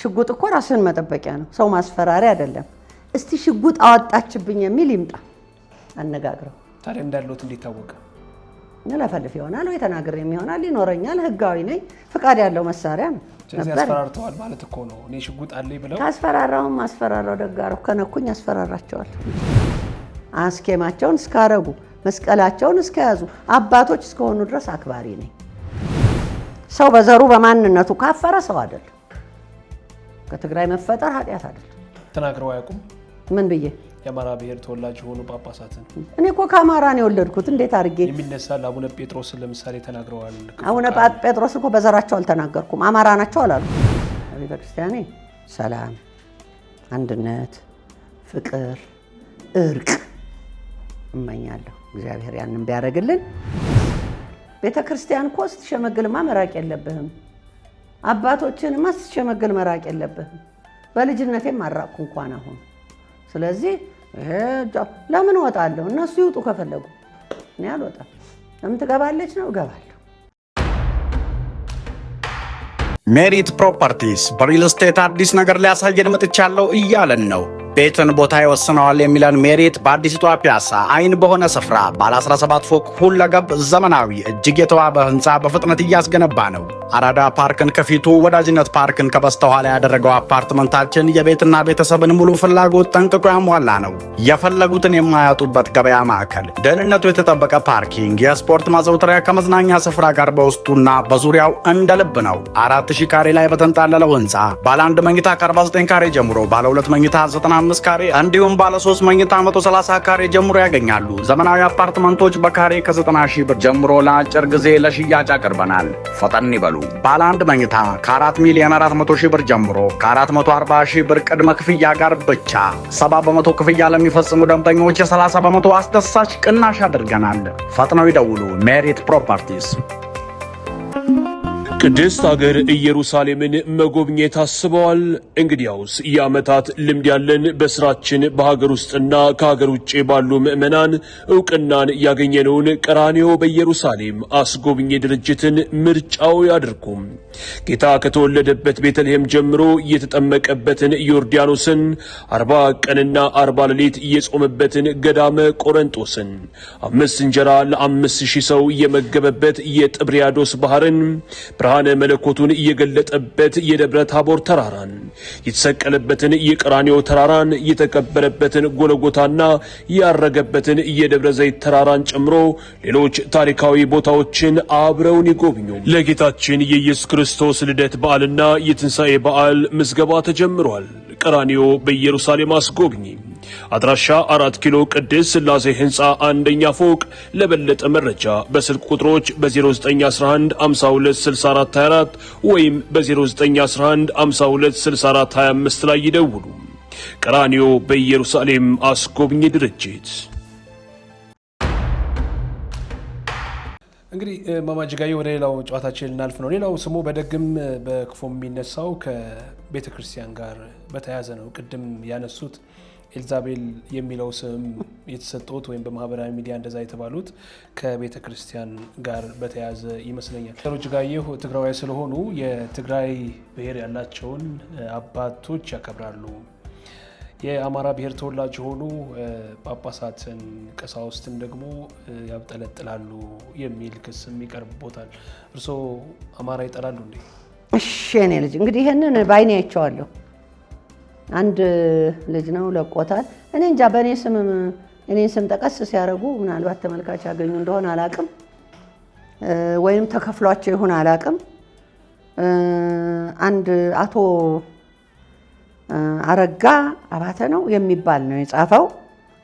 ሽጉጥ እኮ ራስህን መጠበቂያ ነው፣ ሰው ማስፈራሪያ አይደለም። እስቲ ሽጉጥ አወጣችብኝ የሚል ይምጣ፣ አነጋግረው። ታዲያ እንዳለዎት እንዴት ታወቀ? ለፈልፍ ይሆናል ወይ ተናግሬም ይሆናል፣ ይኖረኛል። ህጋዊ ነኝ፣ ፍቃድ ያለው መሳሪያ ነው። ስለዚህ ነበር። አስፈራርተዋል ማለት እኮ ነው። እኔ ሽጉጥ አለኝ ብለው። ካስፈራራውም አስፈራራው፣ ደጋሩ ከነኩኝ አስፈራራቸዋል። አስኬማቸውን እስካረጉ፣ መስቀላቸውን እስከያዙ፣ አባቶች እስከሆኑ ድረስ አክባሪ ነኝ። ሰው በዘሩ በማንነቱ ካፈረ ሰው አይደለም። ከትግራይ መፈጠር ኃጢአት አይደለም። ተናግረው አያውቁም? ምን ብዬ? የአማራ ብሔር ተወላጅ የሆኑ ጳጳሳትን። እኔ እኮ ከአማራ ነው የወለድኩት። እንዴት አድርጌ? የሚነሳል። አቡነ ጴጥሮስን ለምሳሌ ተናግረዋል። ክፉ አቡነ ቃል። ጴጥሮስ እኮ በዘራቸው አልተናገርኩም። አማራ ናቸው አላሉ። ቤተ ክርስቲያኔ ሰላም፣ አንድነት፣ ፍቅር፣ እርቅ እመኛለሁ። እግዚአብሔር ያንን ቢያደርግልን። ቤተ ክርስቲያን እኮ ስትሸመግልማ መራቅ የለብህም። አባቶችንማ ስትሸመግል መራቅ የለብህም። በልጅነቴም አራቅኩ እንኳን አሁን። ስለዚህ ይሄ ለምን እወጣለሁ? እነሱ ይውጡ ከፈለጉ፣ እኔ አልወጣም። ለምን ትገባለች ነው፣ እገባለሁ። ሜሪት ፕሮፐርቲስ በሪል ስቴት አዲስ ነገር ሊያሳየን መጥቻለሁ እያለን ነው። ቤትን ቦታ ይወስነዋል የሚለን ሜሪት በአዲሲቷ ፒያሳ አይን በሆነ ስፍራ ባለ 17 ፎቅ ሁለገብ ዘመናዊ እጅግ የተዋበ ህንፃ በፍጥነት እያስገነባ ነው። አራዳ ፓርክን ከፊቱ፣ ወዳጅነት ፓርክን ከበስተኋላ ያደረገው አፓርትመንታችን የቤትና ቤተሰብን ሙሉ ፍላጎት ጠንቅቆ ያሟላ ነው። የፈለጉትን የማያጡበት ገበያ ማዕከል፣ ደህንነቱ የተጠበቀ parking፣ የስፖርት ማዘውተሪያ ከመዝናኛ ስፍራ ጋር በውስጡና በዙሪያው እንደ ልብ ነው። 4000 ካሬ ላይ በተንጣለለው ህንፃ ባለ አንድ መኝታ ከ49 ካሬ ጀምሮ፣ ባለ ሁለት መኝታ 95 ካሬ እንዲሁም ባለ 3 መኝታ 130 ካሬ ጀምሮ ያገኛሉ። ዘመናዊ አፓርትመንቶች በካሬ ከ90 ሺህ ብር ጀምሮ ለአጭር ጊዜ ለሽያጭ አቅርበናል። ፈጠን ይበሉ። ባለ አንድ መኝታ ከ4 ሚሊዮን 400 ሺህ ብር ጀምሮ ከ440 ሺህ ብር ቅድመ ክፍያ ጋር ብቻ። 70% ክፍያ ለሚፈጽሙ ደንበኞች የ30% አስደሳች ቅናሽ አድርገናል። ፈጥነው ይደውሉ። ሜሪት ፕሮፐርቲስ። ቅድስት አገር ኢየሩሳሌምን መጎብኘት አስበዋል? እንግዲያውስ የዓመታት ልምድ ያለን፣ በስራችን በሀገር ውስጥና ከሀገር ውጭ ባሉ ምዕመናን እውቅናን ያገኘነውን ቀራንዮ በኢየሩሳሌም አስጎብኚ ድርጅትን ምርጫዎ ያድርጉ። ጌታ ከተወለደበት ቤተልሔም ጀምሮ የተጠመቀበትን ዮርዳኖስን፣ 40 ቀንና 40 ሌሊት የጾመበትን ገዳመ ቆረንጦስን፣ አምስት እንጀራ ለ5000 ሰው የመገበበት የጥብርያዶስ ባህርን፣ ብርሃነ መለኮቱን የገለጠበት የደብረ ታቦር ተራራን፣ የተሰቀለበትን የቀራንዮ ተራራን፣ የተቀበረበትን ጎልጎታና ያረገበትን የደብረ ዘይት ተራራን ጨምሮ ሌሎች ታሪካዊ ቦታዎችን አብረውን ይጎብኙ። ለጌታችን የኢየሱስ ክርስቶስ ልደት በዓልና የትንሣኤ በዓል ምዝገባ ተጀምሯል። ቀራንዮ በኢየሩሳሌም አስጎብኚ አድራሻ 4 ኪሎ ቅድስት ሥላሴ ህንፃ አንደኛ ፎቅ። ለበለጠ መረጃ በስልክ ቁጥሮች በ0911 52 64 24 ወይም በ0911 52 64 25 ላይ ይደውሉ። ቀራንዮ በኢየሩሳሌም አስጎብኚ ድርጅት። እንግዲህ እማማ እጅጋየሁ፣ ወደ ሌላው ጨዋታችን ልናልፍ ነው። ሌላው ስሙ በደግም በክፉ የሚነሳው ከቤተ ክርስቲያን ጋር በተያያዘ ነው። ቅድም ያነሱት ኤልዛቤል የሚለው ስም የተሰጡት ወይም በማህበራዊ ሚዲያ እንደዛ የተባሉት ከቤተ ክርስቲያን ጋር በተያያዘ ይመስለኛል። ወይዘሮ እጅጋየሁ ትግራዋይ ስለሆኑ የትግራይ ብሔር ያላቸውን አባቶች ያከብራሉ። የአማራ ብሔር ተወላጅ የሆኑ ጳጳሳትን፣ ቀሳውስትን ደግሞ ያብጠለጥላሉ የሚል ክስም ይቀርብቦታል። እርስዎ አማራ ይጠላሉ እንዴ? እሺ የኔ ልጅ፣ እንግዲህ ይሄንን በአይኔ አይቼዋለሁ። አንድ ልጅ ነው ለቆታል። እኔ እንጃ፣ በእኔ ስም እኔን ስም ጠቀስ ሲያደርጉ ምናልባት ተመልካች ያገኙ እንደሆነ አላቅም፣ ወይም ተከፍሏቸው ይሁን አላቅም። አንድ አቶ አረጋ አባተ ነው የሚባል ነው የጻፈው።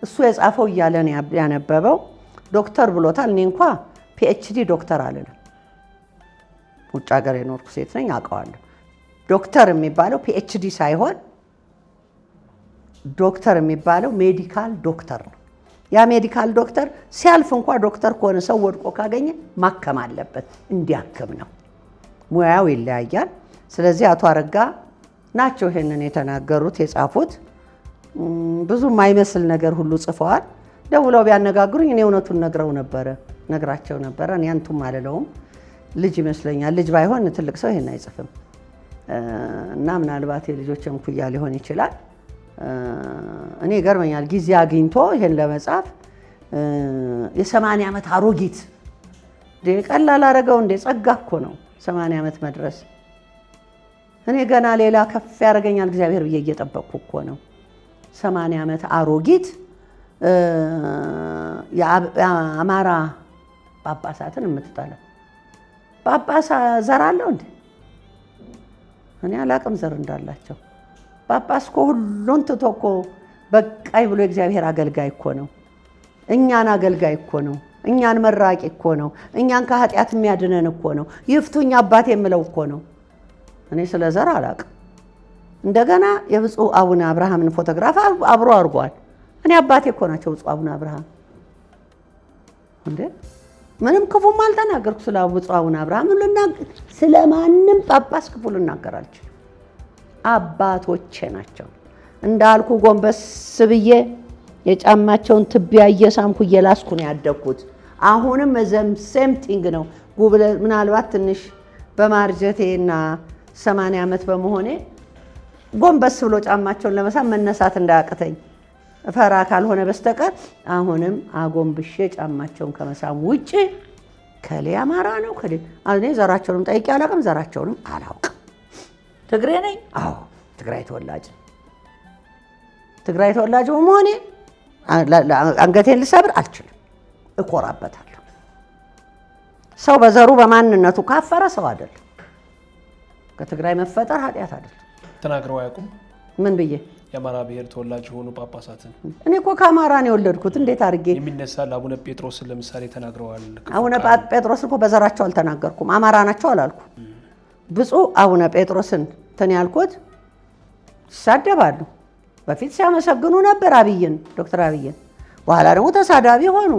እሱ የጻፈው እያለ ነው ያነበበው። ዶክተር ብሎታል። እኔ እንኳ PhD ዶክተር አልልም። ውጭ ሀገር የኖርኩ ሴት ነኝ፣ አውቀዋለሁ። ዶክተር የሚባለው PhD ሳይሆን ዶክተር የሚባለው medical doctor ነው። ያ medical doctor ሲያልፍ እንኳ ዶክተር ከሆነ ሰው ወድቆ ካገኘ ማከም አለበት፣ እንዲያክም ነው። ሙያው ይለያያል። ስለዚህ አቶ አረጋ ናቸው ይሄንን የተናገሩት፣ የጻፉት። ብዙ የማይመስል ነገር ሁሉ ጽፈዋል። ደውለው ቢያነጋግሩኝ እኔ እውነቱን ነግረው ነበረ ነግራቸው ነበረ። እኔ አንቱም አልለውም። ልጅ ይመስለኛል። ልጅ ባይሆን ትልቅ ሰው ይሄን አይጽፍም። እና ምናልባት የልጆችም ኩያ ሊሆን ይችላል። እኔ ይገርመኛል ጊዜ አግኝቶ ይሄን ለመጻፍ የ80 ዓመት አሮጊት ቀላል አረገው እንዴ? ጸጋ እኮ ነው 80 ዓመት መድረስ። እኔ ገና ሌላ ከፍ ያደርገኛል እግዚአብሔር ብዬ እየጠበቅኩ እኮ ነው። 80 ዓመት አሮጊት የአማራ ጳጳሳትን የምትጠላ ጳጳስ ዘር አለው እንዴ? እኔ አላቅም ዘር እንዳላቸው። ጳጳስ እኮ ሁሉን ትቶ እኮ በቃኝ ብሎ የእግዚአብሔር አገልጋይ እኮ ነው። እኛን አገልጋይ እኮ ነው። እኛን መራቂ እኮ ነው። እኛን ከኃጢአት የሚያድነን እኮ ነው። ይፍቱኝ አባት የምለው እኮ ነው። እኔ ስለ ዘር አላቅም። እንደገና የብፁዕ አቡነ አብርሃምን ፎቶግራፍ አብሮ አድርጓል። እኔ አባቴ እኮ ናቸው ብፁዕ አቡነ አብርሃም። እንዴ ምንም ክፉም አልተናገርኩ ስለ ብፁዕ አቡነ አብርሃም። ስለ ማንም ጳጳስ ክፉ ልናገር አልችልም። አባቶቼ ናቸው። እንዳልኩ ጎንበስ ብዬ የጫማቸውን ትቢያ እየሳምኩ እየላስኩ ነው ያደግኩት። አሁንም the same thing ነው። ጉብለ ምናልባት ትንሽ በማርጀቴና 80 ዓመት በመሆኔ ጎንበስ ብሎ ጫማቸውን ለመሳም መነሳት እንዳያቅተኝ ፈራ ካልሆነ በስተቀር አሁንም አጎንብሼ ጫማቸውን ከመሳም ውጭ ከሌ አማራ ነው ከሌ እኔ ዘራቸውንም ጠይቄ አላውቅም፣ ዘራቸውንም አላውቅም። ትግሬ ነኝ። አዎ ትግራይ ተወላጅ ትግራይ ተወላጅ በመሆኔ አንገቴን ልሰብር አልችልም። እኮራበታለሁ። ሰው በዘሩ በማንነቱ ካፈረ ሰው አይደለም። ከትግራይ መፈጠር ኃጢአት አይደለም። ተናግረው አያውቁም? ምን ብዬ? የአማራ ብሔር ተወላጅ የሆኑ ጳጳሳትን። እኔ እኮ ከአማራ ነው የወለድኩት። እንዴት አድርጌ የሚነሳል? አቡነ ጴጥሮስን ለምሳሌ ተናግረዋል። አቡነ ጴጥሮስ እኮ በዘራቸው አልተናገርኩም። አማራ ናቸው አላልኩ። ብፁዕ አቡነ ጴጥሮስን እንትን ያልኩት ይሳደባሉ። በፊት ሲያመሰግኑ ነበር አብይን፣ ዶክተር አብይን። በኋላ ደግሞ ተሳዳቢ ሆኑ።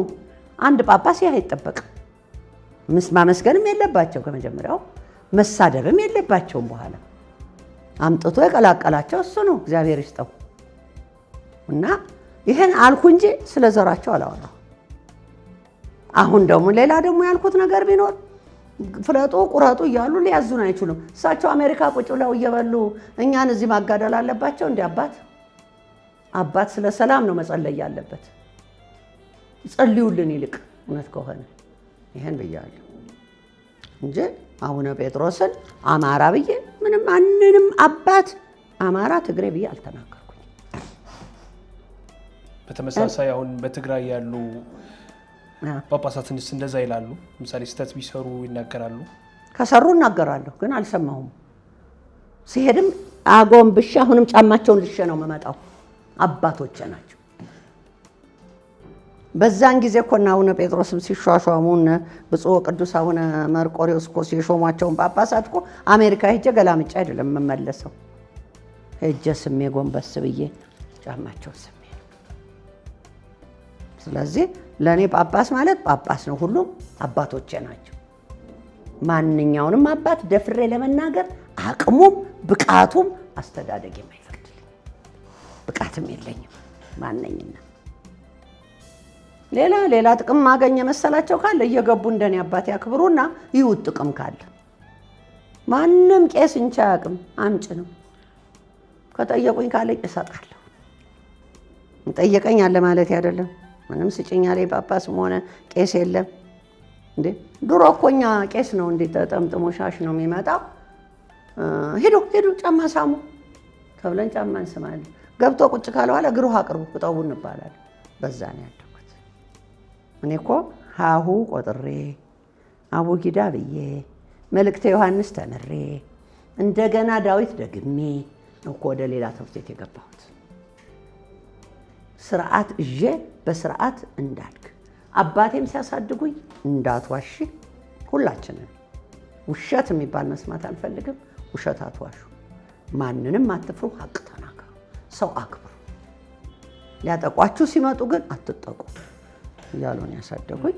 አንድ ጳጳስ ይህ አይጠበቅም። ማመስገንም የለባቸው ከመጀመሪያው፣ መሳደብም የለባቸውም። በኋላ አምጥቶ የቀላቀላቸው እሱ ነው፣ እግዚአብሔር ይስጠው። እና ይህን አልኩ እንጂ ስለ ዘራቸው አላወራሁም። አሁን ደግሞ ሌላ ደግሞ ያልኩት ነገር ቢኖር ፍለጡ ቁረጡ እያሉ ሊያዙን አይችሉም። እሳቸው አሜሪካ ቁጭ ብለው እየበሉ እኛን እዚህ ማጋደል አለባቸው? እንዲ አባት ስለ ሰላም ነው መጸለይ ያለበት። ጸልዩልን ይልቅ እውነት ከሆነ ይሄን ብያለሁ እንጂ አቡነ ጴጥሮስን አማራ ብዬ ምንም ማንንም አባት አማራ ትግሬ ብዬ አልተናገርኩኝ። በተመሳሳይ አሁን በትግራይ ያሉ ጳጳሳትንስ እንደዛ ይላሉ። ለምሳሌ ስህተት ቢሰሩ ይናገራሉ። ከሰሩ እናገራለሁ፣ ግን አልሰማሁም። ሲሄድም አጎንብሼ አሁንም ጫማቸውን ልሼ ነው የምመጣው። አባቶቼ ናቸው። በዛን ጊዜ እኮ እና አቡነ ጴጥሮስም ሲሿሿሙ ብፁዕ ቅዱስ አቡነ መርቆሬዎስ እኮ የሾሟቸውን ጳጳሳት እኮ አሜሪካ ሄጄ ገላምጬ አይደለም የምመለሰው። ሄጄ ስሜ ጎንበስ ብዬ ጫማቸውን ስሜ ነው። ስለዚህ ለእኔ ጳጳስ ማለት ጳጳስ ነው። ሁሉም አባቶቼ ናቸው። ማንኛውንም አባት ደፍሬ ለመናገር አቅሙም ብቃቱም አስተዳደጌም አይፈቅድልኝም። ብቃትም የለኝም ማነኝና ሌላ ሌላ ጥቅም ማገኘ መሰላቸው ካለ እየገቡ እንደኔ አባት ያክብሩና ይውጥ ጥቅም ካለ ማንም ቄስ እንቻ አያውቅም። አምጭ ነው። ከጠየቁኝ ካለኝ እሰጣለሁ። ጠየቀኝ አለ ማለት አይደለም። ምንም ስጭኝ አለኝ ጳጳስም ሆነ ቄስ የለም እንዴ። ድሮ እኮ እኛ ቄስ ነው እንዴ ተጠምጥሞ ሻሽ ነው የሚመጣው። ሂዱ ሂዱ ጫማ ሳሙ ተብለን ጫማ እንስማለን። ገብቶ ቁጭ ካለ በኋላ እግር ውሃ አቅርቡ እጠቡ እንባላለን። በዛ ነው ያደኩት። እኔ እኮ ሀሁ ቆጥሬ አቡጊዳ ብዬ መልእክተ ዮሐንስ ተምሬ እንደገና ዳዊት ደግሜ ነው እኮ ወደ ሌላ ትምህርት ቤት የገባሁት። ስርዓት እዤ በስርዓት እንዳድግ አባቴም ሲያሳድጉኝ እንዳትዋሺ፣ ሁላችንን ውሸት የሚባል መስማት አልፈልግም። ውሸት አትዋሹ፣ ማንንም አትፍሩ፣ ሀቅ ተናገሩ፣ ሰው አክብሩ። ሊያጠቋችሁ ሲመጡ ግን አትጠቁ እያሉ ነው ያሳደጉኝ።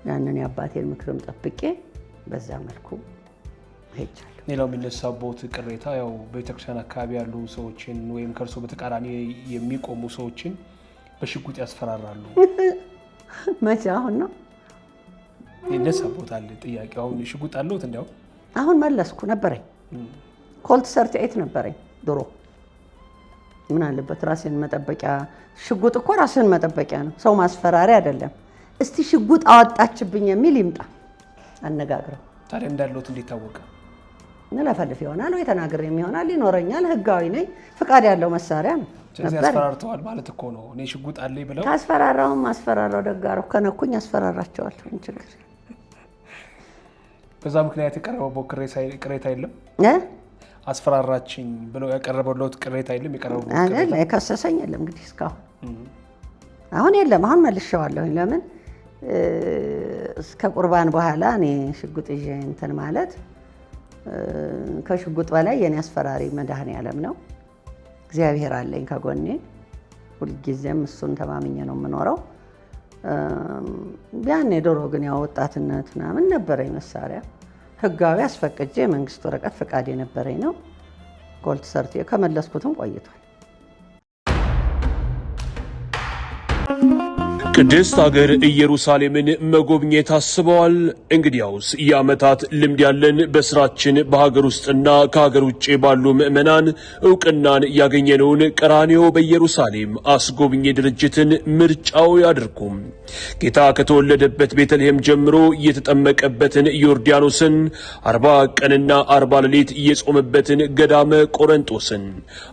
ያንን የአባቴን ምክርም ጠብቄ በዛ መልኩ ሄጃለሁ። ሌላው የሚነሳቦት ቅሬታ ያው በቤተክርስቲያን አካባቢ ያሉ ሰዎችን ወይም ከእርሶ በተቃራኒ የሚቆሙ ሰዎችን በሽጉጥ ያስፈራራሉ። መቼ? አሁን ነው ይነሳቦታል ጥያቄ። አሁን ሽጉጥ አለዎት? እንዲያው አሁን መለስኩ ነበረኝ። ኮልት 38 ነበረኝ ድሮ። ምን አለበት ራሴን መጠበቂያ። ሽጉጥ እኮ ራስን መጠበቂያ ነው፣ ሰው ማስፈራሪያ አይደለም። እስቲ ሽጉጥ አወጣችብኝ የሚል ይምጣ አነጋግረው። ታዲያ እንዳለዎት እንዴት ታወቀ? እንለፈልፍ ይሆናል ወይ ተናግሬም ይሆናል፣ ይኖረኛል። ህጋዊ ነኝ፣ ፍቃድ ያለው መሳሪያ ነው። ስለዚህ አስፈራርተዋል ማለት እኮ ነው። እኔ ሽጉጥ አለኝ ብለው ካስፈራራውም አስፈራራው ደጋረው ከነኩኝ አስፈራራቸዋለሁ። ምን ችግር? በዛ ምክንያት የቀረበው ቅሬታ የለም? አስፈራራችኝ ብለው ያቀረበለት ቅሬታ የለም? የቀረበው አይደል የከሰሰኝ የለም። እንግዲህ እስካሁን አሁን የለም። አሁን መልሼዋለሁኝ። ለምን እስከ ቁርባን በኋላ እኔ ሽጉጥ ይዤ እንትን ማለት፣ ከሽጉጥ በላይ የኔ አስፈራሪ መድኃኔዓለም ነው። እግዚአብሔር አለኝ ከጎኔ፣ ሁልጊዜም እሱን ተማምኜ ነው የምኖረው። ያኔ ድሮ ግን ያው ወጣትነት ምናምን ነበረኝ መሳሪያ ህጋዊ አስፈቅጄ የመንግስት ወረቀት ፈቃድ የነበረኝ ነው። ኮልት 38 ከመለስኩትም ቆይቷል። ቅድስት ሀገር ኢየሩሳሌምን መጎብኘት አስበዋል? እንግዲያውስ የዓመታት ልምድ ያለን፣ በስራችን በሀገር ውስጥና ከሀገር ውጭ ባሉ ምዕመናን እውቅናን ያገኘነውን ቀራንዮ በኢየሩሳሌም አስጎብኚ ድርጅትን ምርጫው ያድርጉ። ጌታ ከተወለደበት ቤተልሔም ጀምሮ የተጠመቀበትን ዮርዳኖስን፣ 40 ቀንና 40 ሌሊት የጾመበትን ገዳመ ቆረንጦስን፣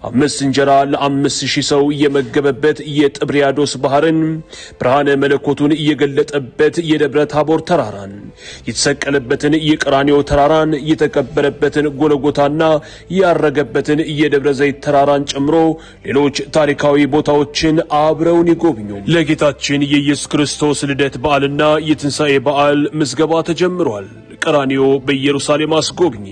አምስት እንጀራ ለ5,000 ሰው የመገበበት የጥብርያዶስ ባህርን፣ ብርሃነ መለኮቱን የገለጠበት የደብረ ታቦር ተራራን፣ የተሰቀለበትን የቀራንዮ ተራራን፣ የተቀበረበትን ጎለጎታና ያረገበትን የደብረ ዘይት ተራራን ጨምሮ ሌሎች ታሪካዊ ቦታዎችን አብረውን ይጎብኙ። ለጌታችን የኢየሱስ ክርስቶስ ልደት በዓልና የትንሣኤ በዓል ምዝገባ ተጀምሯል። ቀራንዮ በኢየሩሳሌም አስጎብኚ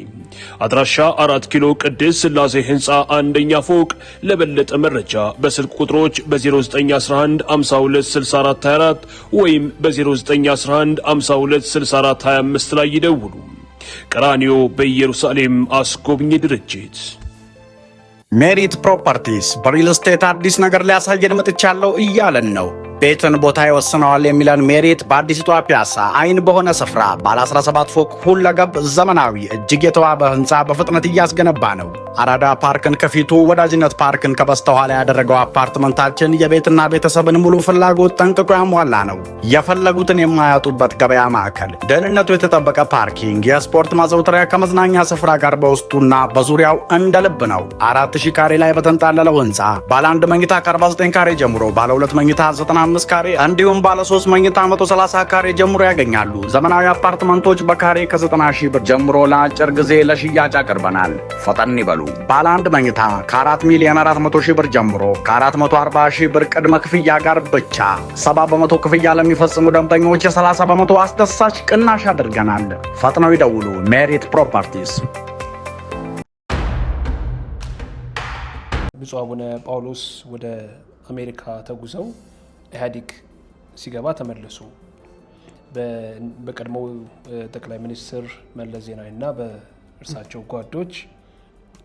አድራሻ 4 ኪሎ ቅድስት ሥላሴ ህንፃ አንደኛ ፎቅ። ለበለጠ መረጃ በስልክ ቁጥሮች በ0911 52 64 24 ወይም በ0911 52 64 25 ላይ ይደውሉ። ቀራንዮ በኢየሩሳሌም አስጎብኚ ድርጅት። ሜሪት ፕሮፐርቲስ በሪል ስቴት አዲስ ነገር ሊያሳየን መጥቻለሁ እያለን ነው። ቤትን ቦታ ይወስነዋል የሚለን ሜሪት በአዲሲቷ ፒያሳ አይን በሆነ ስፍራ ባለ 17 ፎቅ ሁለገብ ዘመናዊ እጅግ የተዋበ ህንፃ በፍጥነት እያስገነባ ነው። አራዳ ፓርክን ከፊቱ፣ ወዳጅነት ፓርክን ከበስተኋላ ያደረገው አፓርትመንታችን የቤትና ቤተሰብን ሙሉ ፍላጎት ጠንቅቆ ያሟላ ነው። የፈለጉትን የማያጡበት ገበያ ማዕከል፣ ደህንነቱ የተጠበቀ parking፣ የስፖርት ማዘውተሪያ ከመዝናኛ ስፍራ ጋር በውስጡና በዙሪያው እንደ ልብ ነው። 4,000 ካሬ ላይ በተንጣለለው ህንፃ ባለ አንድ መኝታ ከ49 ካሬ ጀምሮ፣ ባለ ሁለት መኝታ 95 ካሬ እንዲሁም ባለ 3 መኝታ 130 ካሬ ጀምሮ ያገኛሉ። ዘመናዊ አፓርትመንቶች በካሬ ከ90 ሺህ ብር ጀምሮ ለአጭር ጊዜ ለሽያጭ አቅርበናል። ፈጠን ይበሉ። ባለ አንድ መኝታ ከ4 ሚሊዮን 400 ሺህ ብር ጀምሮ ከ440 ሺህ ብር ቅድመ ክፍያ ጋር ብቻ። 70% ክፍያ ለሚፈጽሙ ደንበኞች የ30% አስደሳች ቅናሽ አድርገናል። ፈጥነው ይደውሉ። ሜሪት ፕሮፐርቲስ። ብፁዕ አቡነ ጳውሎስ ወደ አሜሪካ ተጉዘው ኢህአዴግ ሲገባ ተመለሱ። በቀድሞው ጠቅላይ ሚኒስትር መለስ ዜናዊና በእርሳቸው ጓዶች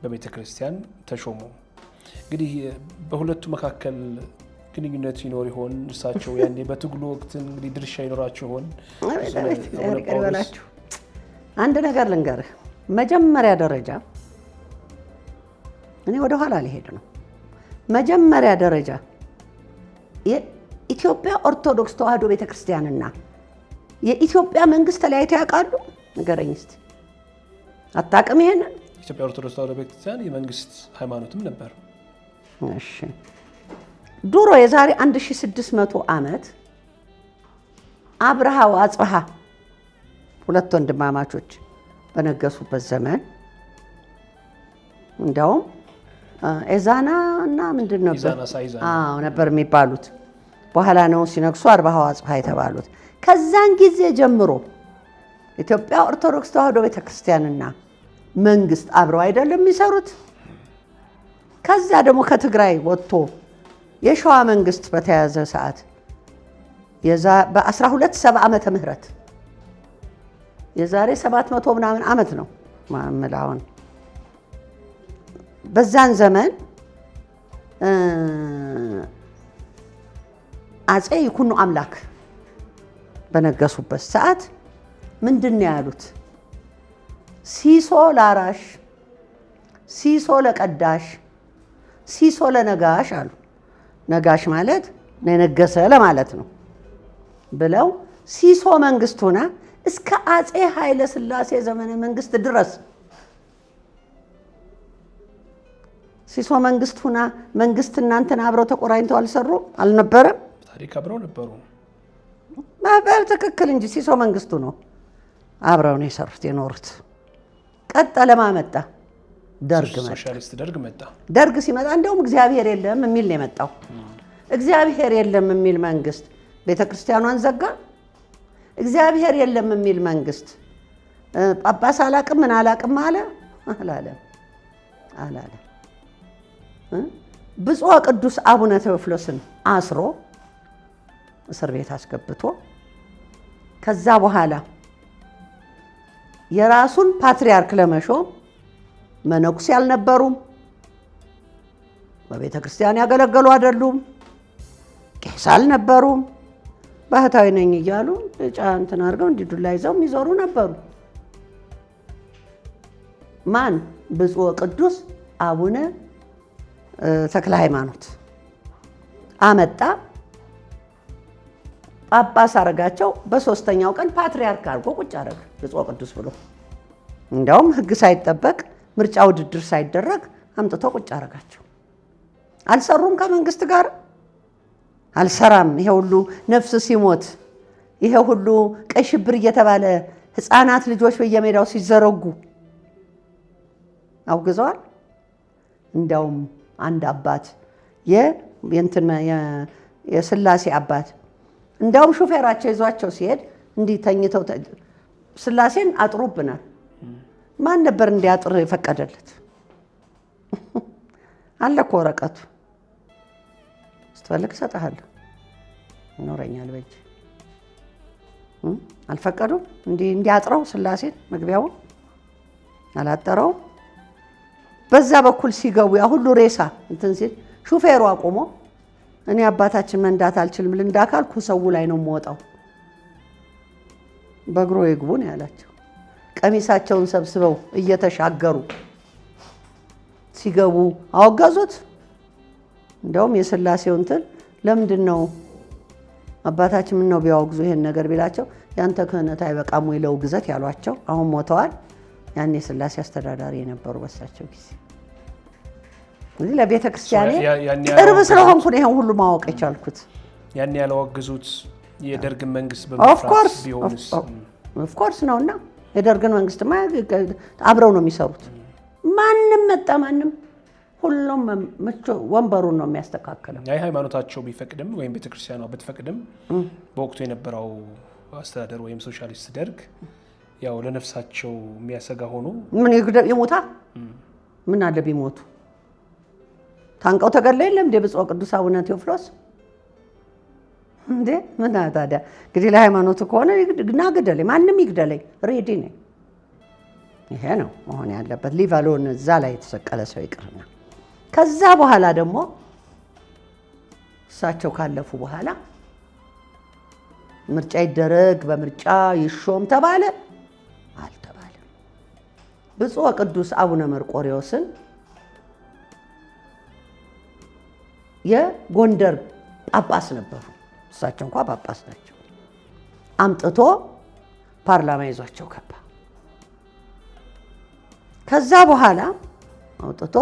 በቤተ ክርስቲያን ተሾሙ። እንግዲህ በሁለቱ መካከል ግንኙነት ይኖር ይሆን? እርሳቸው ያኔ በትግሉ ወቅት እንግዲህ ድርሻ ይኖራቸው ይሆን? ይቅር ይበላችሁ። አንድ ነገር ልንገርህ። መጀመሪያ ደረጃ እኔ ወደኋላ ሊሄድ ነው። መጀመሪያ ደረጃ የኢትዮጵያ ኦርቶዶክስ ተዋሕዶ ቤተክርስቲያንና የኢትዮጵያ መንግስት ተለያይተው ያውቃሉ? ንገረኝ እስቲ። አታውቅም? ይሄንን ኢትዮጵያ ኦርቶዶክስ ተዋሕዶ ቤተክርስቲያን የመንግስት ሃይማኖትም ነበር። እሺ፣ ድሮ የዛሬ 1600 ዓመት አብርሃ ወአጽብሃ ሁለት ወንድማማቾች በነገሱበት ዘመን እንዲያውም ኤዛና እና ምንድን ነበር አዎ ነበር የሚባሉት። በኋላ ነው ሲነግሱ አብርሃ ወአጽብሃ የተባሉት። ከዛን ጊዜ ጀምሮ ኢትዮጵያ ኦርቶዶክስ ተዋሕዶ ቤተክርስቲያንና መንግስት አብረው አይደለም የሚሰሩት። ከዛ ደግሞ ከትግራይ ወጥቶ የሸዋ መንግስት በተያዘ ሰዓት በ1270 ዓመተ ምህረት፣ የዛሬ 700 ምናምን ዓመት ነው የምልህ። አሁን በዛን ዘመን አፄ ይኩኖ አምላክ በነገሱበት ሰዓት ምንድን ነው ያሉት? ሲሶ ላራሽ፣ ሲሶ ለቀዳሽ ሲሶ ለነጋሽ አሉ። ነጋሽ ማለት ነገሰ ለማለት ነው ብለው ሲሶ መንግስት ሆና እስከ አፄ ኃይለ ሥላሴ ዘመነ መንግስት ድረስ ሲሶ መንግስት ሁና መንግስት እናንተን አብረው ተቆራኝተው አልሰሩ አልነበረም? ታሪክ አብረው ነበሩ። በትክክል እንጂ ሲሶ መንግስቱ ነው አብረው ነው የሰሩት የኖሩት። ቀጠለማ መጣ፣ ደርግ መጣ። ሶሻሊስት ደርግ መጣ። ደርግ ሲመጣ እንደውም እግዚአብሔር የለም የሚል ነው የመጣው። እግዚአብሔር የለም የሚል መንግስት ቤተክርስቲያኗን ዘጋ። እግዚአብሔር የለም የሚል መንግስት ጳጳስ አላቅም ምን አላቅም አለ አላለም አላለም። ብፁዕ ቅዱስ አቡነ ቴዎፍሎስን አስሮ እስር ቤት አስገብቶ ከዛ በኋላ የራሱን ፓትርያርክ ለመሾም መነኩሴ አልነበሩም፣ በቤተ ክርስቲያን ያገለገሉ አይደሉም፣ ቄስ አልነበሩም። ባህታዊ ነኝ እያሉ ጫ እንትን አድርገው እንዲህ ዱላ ይዘው የሚዞሩ ነበሩ። ማን? ብፁዕ ቅዱስ አቡነ ተክለ ሃይማኖት አመጣ፣ ጳጳስ አረጋቸው። በሶስተኛው ቀን ፓትርያርክ አድርጎ ቁጭ አረገ ብፁዕ ቅዱስ ብሎ። እንዲያውም ሕግ ሳይጠበቅ ምርጫ ውድድር ሳይደረግ አምጥቶ ቁጭ አረጋቸው። አልሰሩም ከመንግስት ጋር አልሰራም። ይሄ ሁሉ ነፍስ ሲሞት፣ ይሄ ሁሉ ቀይ ሽብር እየተባለ ሕፃናት ልጆች በየሜዳው ሲዘረጉ አውግዘዋል። እንዲያውም አንድ አባት የስላሴ አባት እንዲያውም ሹፌራቸው ይዟቸው ሲሄድ እንዲህ ተኝተው ስላሴን አጥሮብናል። ማን ነበር እንዲያጥር የፈቀደለት? አለ እኮ ወረቀቱ። ስትፈልግ እሰጥሃለሁ፣ ይኖረኛል በእጅ። አልፈቀዱም። እንዲያጥረው ስላሴን መግቢያውን አላጠረውም። በዛ በኩል ሲገቡ ያ ሁሉ ሬሳ እንትን ሲል ሹፌሩ አቁሞ እኔ አባታችን መንዳት አልችልም ልንዳ ካልኩ ሰው ላይ ነው የምወጣው፣ በእግሮ ይግቡ ነው ያላቸው። ቀሚሳቸውን ሰብስበው እየተሻገሩ ሲገቡ አወገዙት። እንደውም የስላሴው እንትን ለምንድን ነው አባታችን ምን ነው ቢያወግዙ ይሄን ነገር ቢላቸው ያንተ ክህነት አይበቃም ወይ ለውግዘት ያሏቸው። አሁን ሞተዋል። ያኔ የስላሴ አስተዳዳሪ የነበሩ በሳቸው ጊዜ። እንግዲህ ለቤተ ክርስቲያኔ ቅርብ ስለሆንኩ ነው ይሄን ሁሉ ማወቅ የቻልኩት። ያን ያላወገዙት የደርግን መንግስት በመፍራት ቢሆንስ? Of course ነውና የደርግን መንግስትማ አብረው ነው የሚሰሩት። ማንም መጣ ማንም ሁሉም ወንበሩን ነው የሚያስተካክለው። አይ ሃይማኖታቸው ቢፈቅድም ወይም ቤተክርስቲያኗ ብትፈቅድም በወቅቱ የነበረው አስተዳደር ወይም ሶሻሊስት ደርግ ያው ለነፍሳቸው የሚያሰጋ ሆኖ ምን ይሞታ ምን አለ ቢሞቱ ታንቀው ተገድለው የለም እንዴ ብፁዕ ቅዱስ አቡነ ቴዎፍሎስ እንዴ? ምን ታዲያ እንግዲህ ለሃይማኖቱ ከሆነ ና ግደለኝ፣ ማንም ይግደለኝ፣ ready ነኝ። ይሄ ነው መሆን ያለበት። ሊቫሎን እዛ ላይ የተሰቀለ ሰው ይቅርና ከዛ በኋላ ደግሞ እሳቸው ካለፉ በኋላ ምርጫ ይደረግ በምርጫ ይሾም ተባለ አልተባለም። ብፁዕ ቅዱስ አቡነ መርቆሬዎስን የጎንደር ጳጳስ ነበሩ። እሳቸው እንኳ ጳጳስ ናቸው። አምጥቶ ፓርላማ ይዟቸው ገባ። ከዛ በኋላ አውጥቶ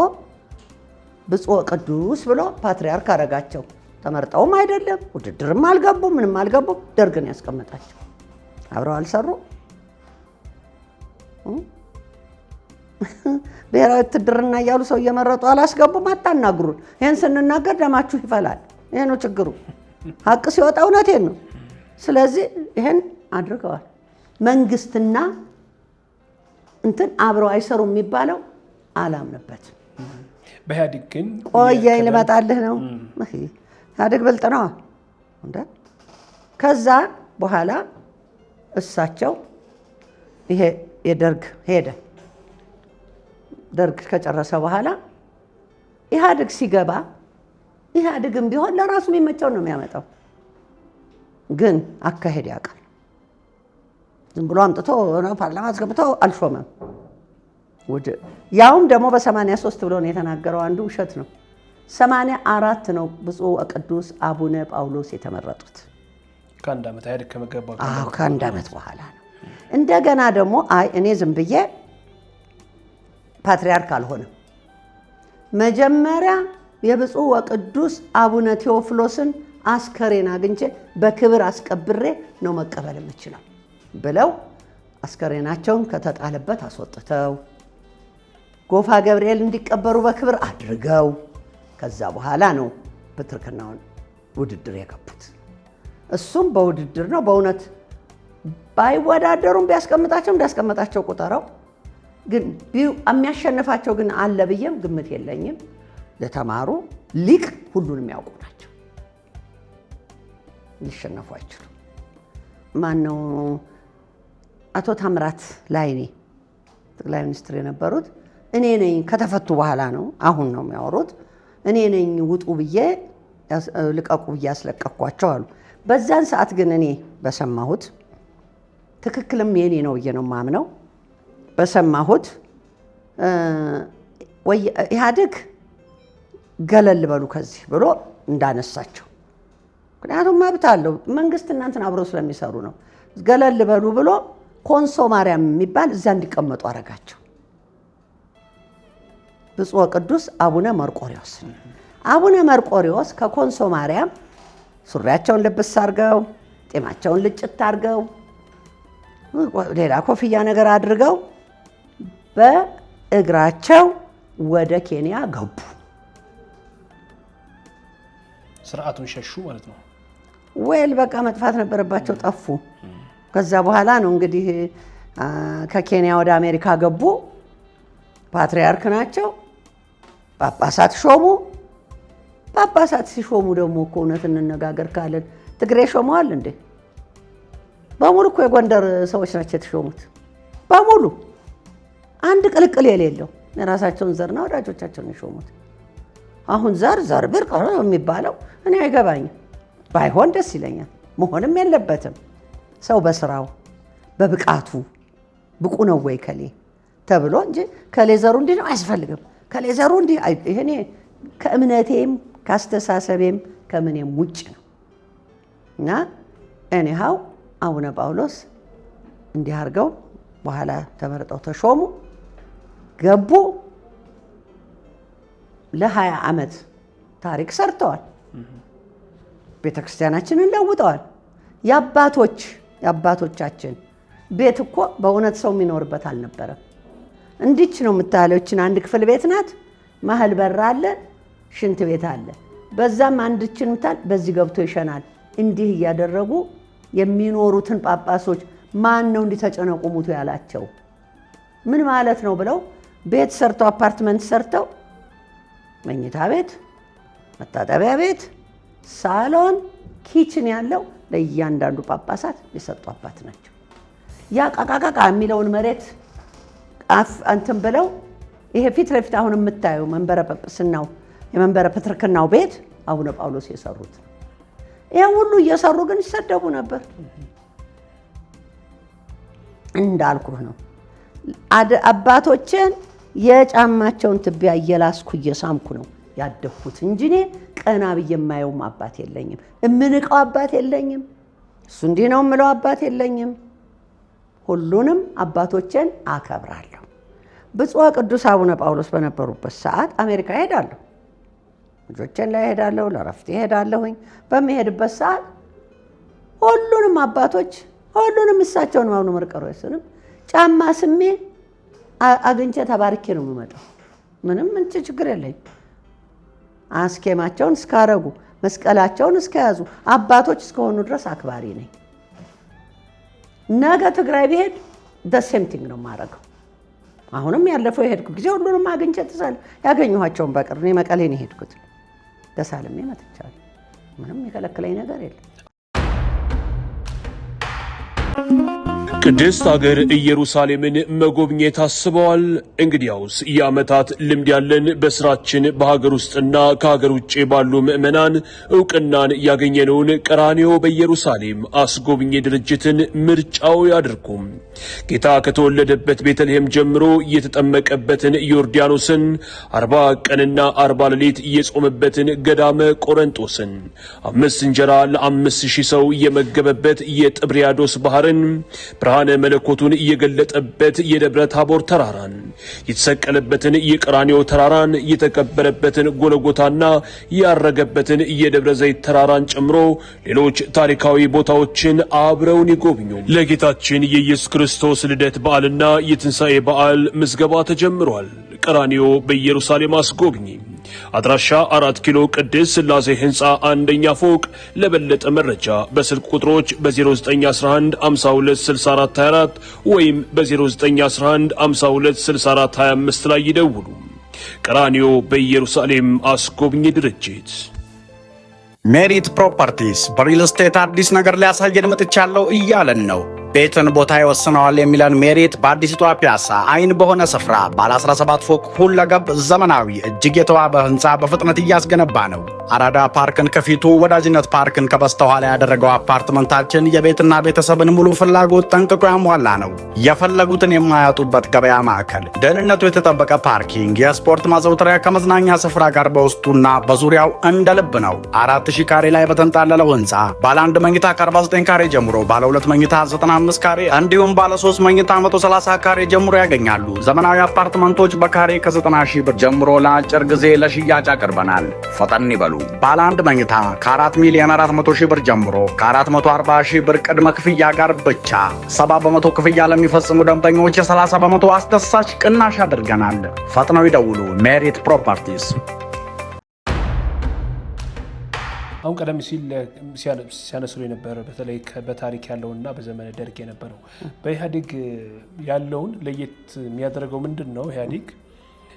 ብፁዕ ቅዱስ ብሎ ፓትርያርክ አረጋቸው። ተመርጠውም አይደለም ውድድርም አልገቡም፣ ምንም አልገቡም። ደርግን ያስቀመጣቸው አብረው አልሰሩ። ብሔራዊ ውትድርና እያሉ ሰው እየመረጡ አላስገቡም። አታናግሩን። ይህን ስንናገር ደማችሁ ይፈላል። ይሄ ነው ችግሩ። ሀቅ ሲወጣ እውነቴን ነው። ስለዚህ ይሄን አድርገዋል። መንግስትና እንትን አብረው አይሰሩም የሚባለው አላምንበትም። በኢህአዴግ ግን ቆየኝ ልመጣልህ ነው። ኢህአዴግ ብልጥ ነዋ እንደ ከዛ በኋላ እሳቸው ይሄ የደርግ ሄደ። ደርግ ከጨረሰ በኋላ ኢህአዴግ ሲገባ ኢህአዴግም ቢሆን ለራሱ የሚመቸው ነው የሚያመጣው፣ ግን አካሄድ ያውቃል። ዝም ብሎ አምጥቶ ፓርላማ አስገብቶ አልሾመም። ያውም ደግሞ በ83 ብሎ ነው የተናገረው። አንዱ ውሸት ነው። 84 ነው ብፁዕ ወቅዱስ አቡነ ጳውሎስ የተመረጡት። ከአንድ ዓመት ኢህአዴግ ከገባ። አዎ፣ ከአንድ ዓመት በኋላ ነው። እንደገና ደግሞ አይ፣ እኔ ዝም ብዬ ፓትርያርክ አልሆንም። መጀመሪያ የብፁዕ ወቅዱስ አቡነ ቴዎፍሎስን አስከሬን አግኝቼ በክብር አስቀብሬ ነው መቀበል የምችለው ብለው አስከሬናቸውን ከተጣለበት አስወጥተው ጎፋ ገብርኤል እንዲቀበሩ በክብር አድርገው ከዛ በኋላ ነው ፕትርክናውን ውድድር የገቡት። እሱም በውድድር ነው። በእውነት ባይወዳደሩም ቢያስቀምጣቸው እንዲያስቀምጣቸው ቁጠረው። ግን የሚያሸንፋቸው ግን አለ ብዬም ግምት የለኝም። የተማሩ ሊቅ ሁሉንም ያውቁ ናቸው። ሊሸነፉ አይችሉም። ማነው አቶ ታምራት ላይኔ ጠቅላይ ሚኒስትር የነበሩት፣ እኔ ነኝ፣ ከተፈቱ በኋላ ነው፣ አሁን ነው የሚያወሩት። እኔ ነኝ ውጡ ብዬ፣ ልቀቁ ብዬ ያስለቀቅኳቸው አሉ። በዛን ሰዓት ግን እኔ በሰማሁት፣ ትክክልም የኔ ነው ብዬ ነው የማምነው። በሰማሁት ወይ ኢህአዴግ ገለል በሉ ከዚህ ብሎ እንዳነሳቸው፣ ምክንያቱም መብት አለው፣ መንግስት እናንትን አብረው ስለሚሰሩ ነው። ገለል በሉ ብሎ ኮንሶ ማርያም የሚባል እዛ እንዲቀመጡ አረጋቸው። ብፁዕ ወቅዱስ አቡነ መርቆሪዎስ፣ አቡነ መርቆሪዎስ ከኮንሶ ማርያም ሱሪያቸውን ልብስ አድርገው፣ ጢማቸውን ልጭት አድርገው፣ ሌላ ኮፍያ ነገር አድርገው በእግራቸው ወደ ኬንያ ገቡ። ስርዓቱን ሸሹ ማለት ነው። Well፣ በቃ መጥፋት ነበረባቸው፣ ጠፉ። ከዛ በኋላ ነው እንግዲህ ከኬንያ ወደ አሜሪካ ገቡ። ፓትርያርክ ናቸው። ጳጳሳት ሾሙ። ጳጳሳት ሲሾሙ ደግሞ እኮ እውነት እንነጋገር ካለን ትግሬ ሾመዋል እንዴ? በሙሉ እኮ የጎንደር ሰዎች ናቸው የተሾሙት በሙሉ፣ አንድ ቅልቅል የሌለው፣ የራሳቸውን ዘርና ወዳጆቻቸውን የሾሙት። አሁን ዘር ዘር ብርቅ የሚባለው እኔ አይገባኝም። ባይሆን ደስ ይለኛል። መሆንም የለበትም። ሰው በስራው በብቃቱ ብቁ ነው ወይ ከሌ ተብሎ እንጂ ከሌ ዘሩ እንዲህ ነው አያስፈልግም። ከሌ ዘሩ እንዲህ፣ ይሄ ከእምነቴም ከአስተሳሰቤም ከምኔም ውጭ ነው። እና anyhow አቡነ ጳውሎስ እንዲህ አድርገው በኋላ ተመርጠው ተሾሙ፣ ገቡ። ለ20 ዓመት ታሪክ ሰርተዋል። ቤተክርስቲያናችንን ለውጠዋል። የአባቶቻችን ቤት እኮ በእውነት ሰው የሚኖርበት አልነበረም። እንዲች ነው የምታለው። ይችን አንድ ክፍል ቤት ናት። መሀል በር አለ፣ ሽንት ቤት አለ። በዛም አንድችን ምታል በዚህ ገብቶ ይሸናል። እንዲህ እያደረጉ የሚኖሩትን ጳጳሶች ማን ነው እንዲህ ተጨነቁ ሙቱ ያላቸው? ምን ማለት ነው ብለው ቤት ሰርተው፣ አፓርትመንት ሰርተው፣ መኝታ ቤት፣ መታጠቢያ ቤት፣ ሳሎን፣ kitchen ያለው ለእያንዳንዱ ጳጳሳት የሰጡ አባት ናቸው። ያ ቃቃቃቃ የሚለውን መሬት እንትን ብለው ይሄ ፊት ለፊት አሁን የምታየው መንበረ ጵጵስናው፣ የመንበረ ፕትርክናው ቤት አቡነ ጳውሎስ የሰሩት ነው። ይሄ ሁሉ እየሰሩ ግን ይሰደቡ ነበር። እንዳልኩህ ነው። አባቶችን የጫማቸውን ትቢያ እየላስኩ እየሳምኩ ነው ያደግኩት እንጂ እኔ ቀና ብዬ የማየውም አባት የለኝም። እምንቀው አባት የለኝም። እሱ እንዲህ ነው የምለው አባት የለኝም። ሁሉንም አባቶችን አከብራለሁ። ብፁዕ ቅዱስ አቡነ ጳውሎስ በነበሩበት ሰዓት አሜሪካ እሄዳለሁ፣ ልጆቼን ላይ እሄዳለሁ፣ ለረፍት እሄዳለሁኝ። በምሄድበት ሰዓት ሁሉንም አባቶች፣ ሁሉንም፣ እሳቸውን አቡነ መርቆሬዎስንም ጫማ ስሜ አግኝቼ ተባርኬ ነው የምመጣው። ምንም እንትን ችግር የለኝም። አስኬማቸውን እስካረጉ፣ መስቀላቸውን እስከያዙ፣ አባቶች እስከሆኑ ድረስ አክባሪ ነኝ። ነገ ትግራይ ብሄድ the same thing ነው የማደርገው። አሁንም ያለፈው የሄድኩ ጊዜ ሁሉንም አግኝቼ ተሳል ያገኘኋቸውን በቅርብ እኔ መቀሌ ነው የሄድኩት፣ ተሳልሜ መጥቻለሁ። ምንም የከለከለኝ ነገር የለም። ቅድስት አገር ኢየሩሳሌምን መጎብኘት አስበዋል? እንግዲያውስ የዓመታት ልምድ ያለን በስራችን በሀገር ውስጥና ከሀገር ውጭ ባሉ ምዕመናን እውቅናን ያገኘነውን ቀራንዮ በኢየሩሳሌም አስጎብኚ ድርጅትን ምርጫው ያድርጉም። ጌታ ከተወለደበት ቤተልሔም ጀምሮ የተጠመቀበትን ዮርዳኖስን፣ 40 ቀንና 40 ሌሊት የጾመበትን ገዳመ ቆረንጦስን፣ 5 እንጀራ ለ5,000 ሰው የመገበበት የጥብርያዶስ ባህርን፣ ብርሃነ መለኮቱን የገለጠበት የደብረ ታቦር ተራራን፣ የተሰቀለበትን የቀራንዮ ተራራን፣ የተቀበረበትን ጎልጎታና ያረገበትን የደብረ ዘይት ተራራን ጨምሮ ሌሎች ታሪካዊ ቦታዎችን አብረውን ይጎብኙ። ለጌታችን የኢየሱስ ክርስቶስ ልደት በዓልና የትንሣኤ በዓል ምዝገባ ተጀምሯል። ቀራንዮ በኢየሩሳሌም አስጎብኚ አድራሻ 4 ኪሎ ቅድስት ሥላሴ ህንፃ አንደኛ ፎቅ። ለበለጠ መረጃ በስልክ ቁጥሮች በ0911 52 64 24 ወይም በ0911 52 64 25 ላይ ይደውሉ። ቀራንዮ በኢየሩሳሌም አስጎብኚ ድርጅት። ሜሪት ፕሮፐርቲስ በሪል ስቴት አዲስ ነገር ሊያሳየን መጥቻለሁ እያለን ነው። ቤትን ቦታ ይወስነዋል የሚለን ሜሪት በአዲሲቷ ፒያሳ አይን በሆነ ስፍራ ባለ 17 ፎቅ ሁለገብ ዘመናዊ እጅግ የተዋበ ህንፃ በፍጥነት እያስገነባ ነው። አራዳ ፓርክን ከፊቱ፣ ወዳጅነት ፓርክን ከበስተኋላ ያደረገው አፓርትመንታችን የቤትና ቤተሰብን ሙሉ ፍላጎት ጠንቅቆ ያሟላ ነው። የፈለጉትን የማያጡበት ገበያ ማዕከል፣ ደህንነቱ የተጠበቀ parking፣ የስፖርት ማዘውተሪያ ከመዝናኛ ስፍራ ጋር በውስጡና በዙሪያው እንደ ልብ ነው። 4,000 ካሬ ላይ በተንጣለለው ህንፃ ባለ አንድ መኝታ ከ49 ካሬ ጀምሮ፣ ባለ ሁለት መኝታ 95 ካሬ እንዲሁም ባለ 3 መኝታ 130 ካሬ ጀምሮ ያገኛሉ። ዘመናዊ አፓርትመንቶች በካሬ ከ90 ሺህ ብር ጀምሮ ለአጭር ጊዜ ለሽያጭ አቅርበናል። ፈጠን ይበሉ። ባለ አንድ መኝታ ከ4 ሚሊዮን 400 ሺህ ብር ጀምሮ ከ440 ሺህ ብር ቅድመ ክፍያ ጋር ብቻ። 70% ክፍያ ለሚፈጽሙ ደንበኞች የ30% አስደሳች ቅናሽ አድርገናል። ፈጥነው ይደውሉ። ሜሪት ፕሮፐርቲስ። አሁን ቀደም ሲል ሲያነሱ የነበረ በተለይ በታሪክ ያለውና በዘመነ ደርግ የነበረው በኢህአዴግ ያለውን ለየት የሚያደርገው ምንድን ነው? ኢህአዴግ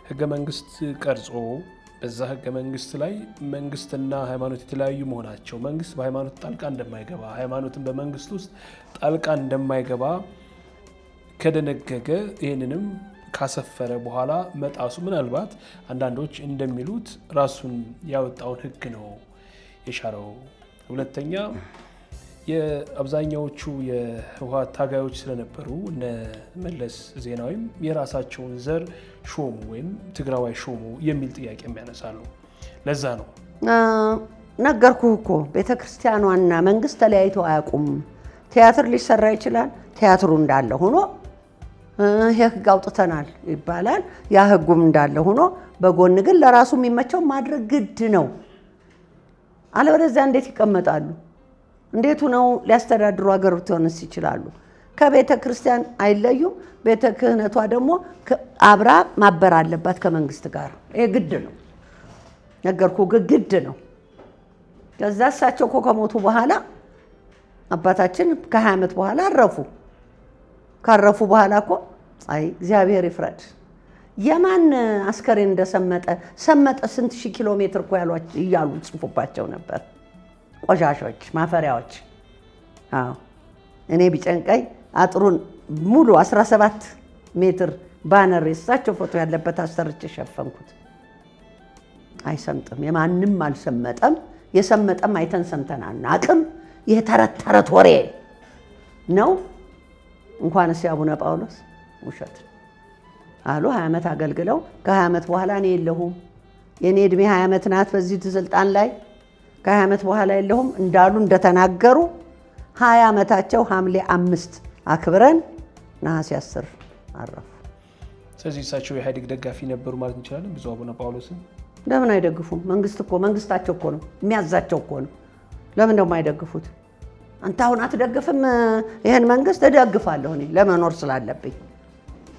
ህገ መንግስት ቀርጾ በዛ ህገ መንግስት ላይ መንግስትና ሃይማኖት የተለያዩ መሆናቸው፣ መንግስት በሃይማኖት ጣልቃ እንደማይገባ፣ ሃይማኖትን በመንግስት ውስጥ ጣልቃ እንደማይገባ ከደነገገ፣ ይህንንም ካሰፈረ በኋላ መጣሱ ምናልባት አንዳንዶች እንደሚሉት ራሱን ያወጣውን ህግ ነው የሻረው። ሁለተኛ የአብዛኛዎቹ የህወሓት ታጋዮች ስለነበሩ እነ መለስ ዜናዊም የራሳቸውን ዘር ሾሙ ወይም ትግራዋይ ሾሙ የሚል ጥያቄ የሚያነሳሉ። ለዛ ነው። ነገርኩህ እኮ፣ ቤተክርስቲያኗና መንግስት ተለያይተው አያውቁም። ቲያትር ሊሰራ ይችላል። ቲያትሩ እንዳለ ሆኖ ይሄ ህግ አውጥተናል ይባላል። ያ ህጉም እንዳለ ሆኖ በጎን ግን ለራሱ የሚመቸው ማድረግ ግድ ነው። አለበለዚያ እንዴት ይቀመጣሉ? እንዴት ሆነው ሊያስተዳድሩ ሀገሪቷንስ ይችላሉ? ከቤተ ክርስቲያን አይለዩም። ቤተ ክህነቷ ደግሞ አብራ ማበር አለባት ከመንግስት ጋር። ይሄ ግድ ነው። ነገርኩህ፣ ግድ ነው። ከዛ እሳቸው እኮ ከሞቱ በኋላ አባታችን ከ20 ዓመት በኋላ አረፉ። ካረፉ በኋላ እኮ አይ እግዚአብሔር ይፍረድ፣ የማን አስከሬን እንደሰመጠ ሰመጠ ስንት ሺህ ኪሎ ሜትር እኮ እያሉ ጽፉባቸው ነበር። ቆሻሾች፣ ማፈሪያዎች። አዎ እኔ ቢጨንቀኝ አጥሩን ሙሉ 17 ሜትር ባነር የእሳቸው ፎቶ ያለበት አሰርቼ ሸፈንኩት። አይሰምጥም፣ የማንም አልሰመጠም። የሰመጠም አይተን ሰምተን አናቅም። ይህ ተረት ተረት ወሬ ነው። እንኳንስ የአቡነ ጳውሎስ ውሸት አሉ። 20 ዓመት አገልግለው ከ20 ዓመት በኋላ እኔ የለሁም፣ የእኔ ዕድሜ 20 ዓመት ናት በዚህ ስልጣን ላይ፣ ከ20 ዓመት በኋላ የለሁም እንዳሉ እንደተናገሩ 20 ዓመታቸው ሐምሌ 5 አክብረን ነሐሴ 10 አረፉ። ስለዚህ እሳቸው የኢህአዴግ ደጋፊ ነበሩ ማለት እንችላለን? ብፁዕ አቡነ ጳውሎስን። ለምን አይደግፉም? መንግስት እኮ መንግስታቸው እኮ ነው የሚያዛቸው እኮ ነው። ለምን ደግሞ አይደግፉት? አንተ አሁን አትደግፍም ይህን መንግስት? እደግፋለሁ እኔ ለመኖር ስላለብኝ።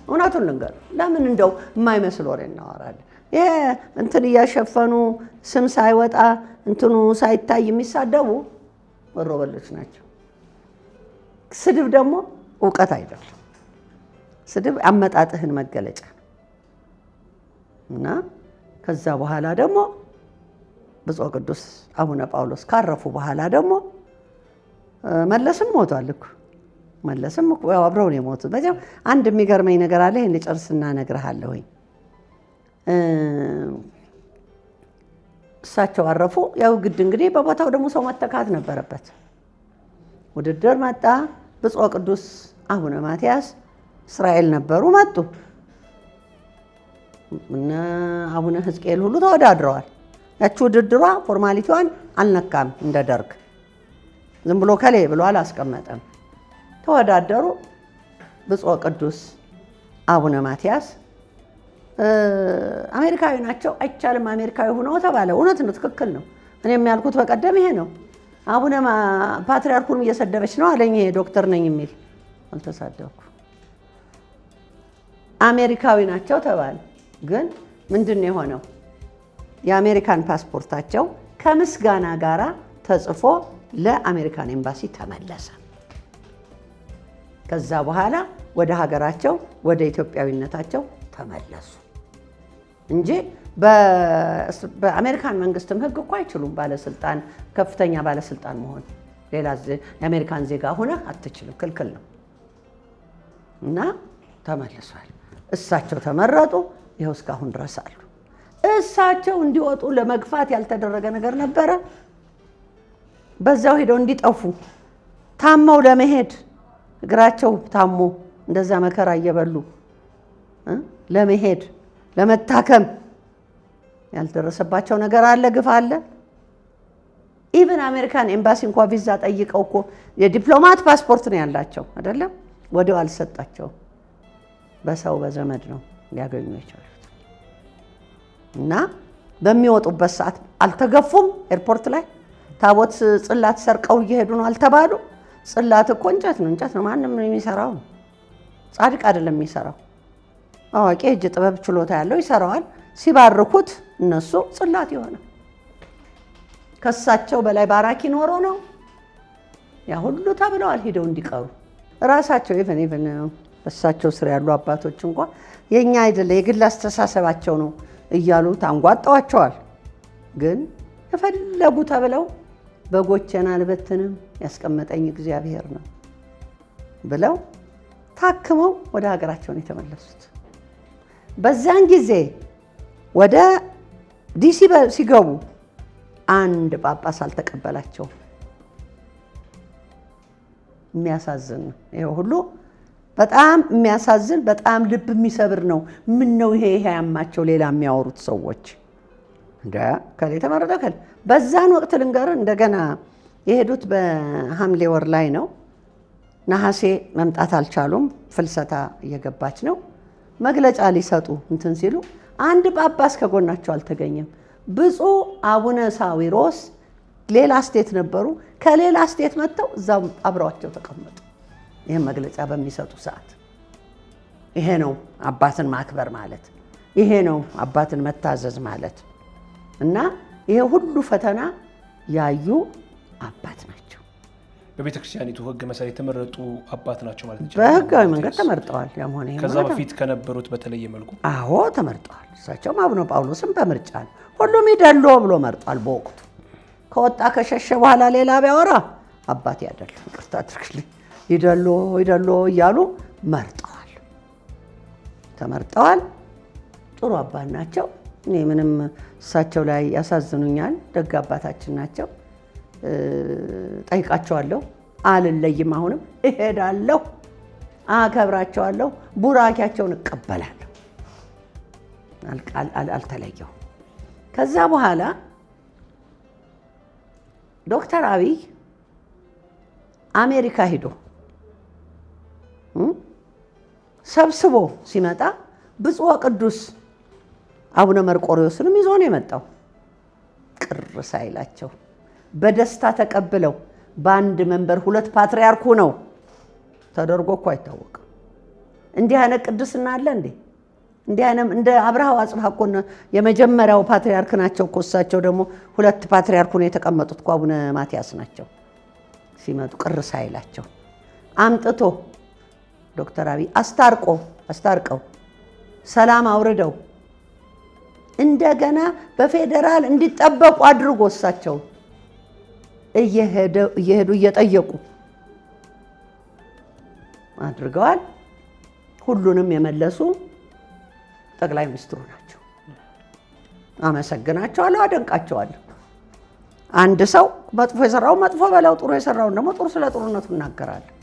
እውነቱን ልንገር፣ ለምን እንደው የማይመስል ወሬ እናወራለን? ይሄ እንትን እያሸፈኑ ስም ሳይወጣ እንትኑ ሳይታይ የሚሳደቡ ወሮበሎች ናቸው። ስድብ ደግሞ እውቀት አይደለም። ስድብ አመጣጥህን መገለጫ ነው። እና ከዛ በኋላ ደግሞ ብፁዕ ቅዱስ አቡነ ጳውሎስ ካረፉ በኋላ ደግሞ መለስም ሞቷል እኮ። መለስም ያው አብረው ነው የሞቱት። በዚያው አንድ የሚገርመኝ ነገር አለ። ይሄን ልጨርስና እነግርሃለሁኝ። እሳቸው አረፉ። ያው ግድ እንግዲህ በቦታው ደግሞ ሰው መተካት ነበረበት። ውድድር መጣ። ብፁዕ ቅዱስ አቡነ ማትያስ እስራኤል ነበሩ፣ መጡ። እነ አቡነ ሕዝቅኤል ሁሉ ተወዳድረዋል። ያቺ ውድድሯ formality ዋን አልነካም። እንደ ደርግ ዝም ብሎ ከሌ ብሎ አላስቀመጠም። ተወዳደሩ። ብፁዕ ቅዱስ አቡነ ማትያስ አሜሪካዊ ናቸው። አይቻልም አሜሪካዊ ሆነው ተባለ። እውነት ነው፣ ትክክል ነው። እኔም ያልኩት በቀደም ይሄ ነው። አቡነ ፓትርያርኩንም እየሰደበች ነው አለኝ። ይሄ ዶክተር ነኝ የሚል አልተሳደብኩ። አሜሪካዊ ናቸው ተባለ። ግን ምንድን ነው የሆነው? የአሜሪካን ፓስፖርታቸው ከምስጋና ጋራ ተጽፎ ለአሜሪካን ኤምባሲ ተመለሰ። ከዛ በኋላ ወደ ሀገራቸው ወደ ኢትዮጵያዊነታቸው ተመለሱ እንጂ በአሜሪካን መንግስትም ሕግ እኮ አይችሉም። ባለስልጣን፣ ከፍተኛ ባለስልጣን መሆን ሌላ የአሜሪካን ዜጋ ሆነ አትችልም፣ ክልክል ነው። እና ተመልሷል። እሳቸው ተመረጡ። ይኸው እስካሁን ድረስ አሉ። እሳቸው እንዲወጡ ለመግፋት ያልተደረገ ነገር ነበረ። በዛው ሄደው እንዲጠፉ ታመው ለመሄድ እግራቸው ታሞ እንደዛ መከራ እየበሉ ለመሄድ ለመታከም ያልደረሰባቸው ነገር አለ፣ ግፍ አለ። Even አሜሪካን ኤምባሲ እንኳ ቪዛ ጠይቀው እኮ የዲፕሎማት ፓስፖርት ነው ያላቸው አይደለም፣ ወዲያው አልሰጣቸውም። በሰው በዘመድ ነው ሊያገኙ የቻሉት። እና በሚወጡበት ሰዓት አልተገፉም። ኤርፖርት ላይ ታቦት ጽላት ሰርቀው እየሄዱ ነው አልተባሉ። ጽላት እኮ እንጨት ነው፣ እንጨት ነው። ማንም የሚሰራው ነው። ጻድቅ አይደለም የሚሰራው። አዋቂ እጅ ጥበብ ችሎታ ያለው ይሰራዋል። ሲባርኩት እነሱ ጽላት የሆነ ከሳቸው በላይ ባራኪ ኖሮ ነው ያ ሁሉ ተብለዋል። ሂደው እንዲቀሩ ራሳቸው even በሳቸው ስር ያሉ አባቶች እንኳ የኛ አይደለ የግል አስተሳሰባቸው ነው እያሉ ታንጓጠዋቸዋል። ግን የፈለጉ ተብለው በጎቼን አልበትንም ያስቀመጠኝ እግዚአብሔር ነው ብለው ታክመው ወደ ሀገራቸው ነው የተመለሱት። በዛን ጊዜ ወደ ዲሲ ሲገቡ አንድ ጳጳስ አልተቀበላቸውም። የሚያሳዝን ነው ይሄ ሁሉ፣ በጣም የሚያሳዝን፣ በጣም ልብ የሚሰብር ነው። ምን ነው ይሄ ያማቸው ሌላ የሚያወሩት ሰዎች እንደ ከሌ ተመረጠ ከሌ። በዛን ወቅት ልንገር፣ እንደገና የሄዱት በሐምሌ ወር ላይ ነው። ነሐሴ መምጣት አልቻሉም። ፍልሰታ እየገባች ነው። መግለጫ ሊሰጡ እንትን ሲሉ አንድ ጳጳስ ከጎናቸው አልተገኘም። ብፁዕ አቡነ ሳዊሮስ ሌላ state ነበሩ። ከሌላ state መጥተው እዛው አብረዋቸው ተቀመጡ። ይህን መግለጫ በሚሰጡ ሰዓት ይሄ ነው አባትን ማክበር ማለት፣ ይሄ ነው አባትን መታዘዝ ማለት። እና ይሄ ሁሉ ፈተና ያዩ አባት ናቸው። በቤተ ክርስቲያኒቱ ሕግ መሰረት የተመረጡ አባት ናቸው ማለት ይቻላል። በህጋዊ መንገድ ተመርጠዋል። ያም ሆነ ይሄ ከዛ ማለት ነው። በፊት ከነበሩት በተለየ መልኩ። አዎ ተመርጠዋል። እሳቸውም አቡነ ጳውሎስም በምርጫ ነው። ሁሉም ይደሎ ብሎ መርጧል። በወቅቱ ከወጣ ከሸሸ በኋላ ሌላ ቢያወራ አባቴ አይደለም፣ ይቅርታ አድርግልኝ፣ ይደሎ ይደሎ እያሉ መርጠዋል። ተመርጠዋል። ጥሩ አባት ናቸው። እኔ ምንም እሳቸው ላይ ያሳዝኑኛል። ደግ አባታችን ናቸው። ጠይቃቸዋለሁ። አልለይም። አሁንም እሄዳለሁ፣ አከብራቸዋለሁ፣ ቡራኪያቸውን እቀበላለሁ። አልተለየሁም። ከዛ በኋላ ዶክተር አብይ አሜሪካ ሂዶ ሰብስቦ ሲመጣ ብፁዕ ወቅዱስ አቡነ መርቆሬዎስንም ይዞ ነው የመጣው። ቅር ሳይላቸው በደስታ ተቀብለው በአንድ መንበር ሁለት ፓትርያርኩ ነው ተደርጎ እኮ አይታወቅም። እንዲህ አይነት ቅድስና አለ እንዴ? እንዲህ አይነት እንደ አብርሃ ወአጽብሃ እኮ የመጀመሪያው ፓትርያርክ ናቸው እኮ። እሳቸው ደግሞ ሁለት ፓትርያርኩ ነው የተቀመጡት እኮ አቡነ ማትያስ ናቸው። ሲመጡ ቅር ሳይላቸው አምጥቶ ዶክተር አብይ አስታርቀው ሰላም አውርደው እንደገና በፌዴራል እንዲጠበቁ አድርጎ እሳቸው እየሄዱ እየጠየቁ አድርገዋል። ሁሉንም የመለሱ ጠቅላይ ሚኒስትሩ ናቸው። አመሰግናቸዋለሁ፣ አደንቃቸዋለሁ። አንድ ሰው መጥፎ የሰራው መጥፎ በለው፣ ጥሩ የሰራውን ደግሞ ጥሩ ስለ ጥሩነቱ እናገራለሁ።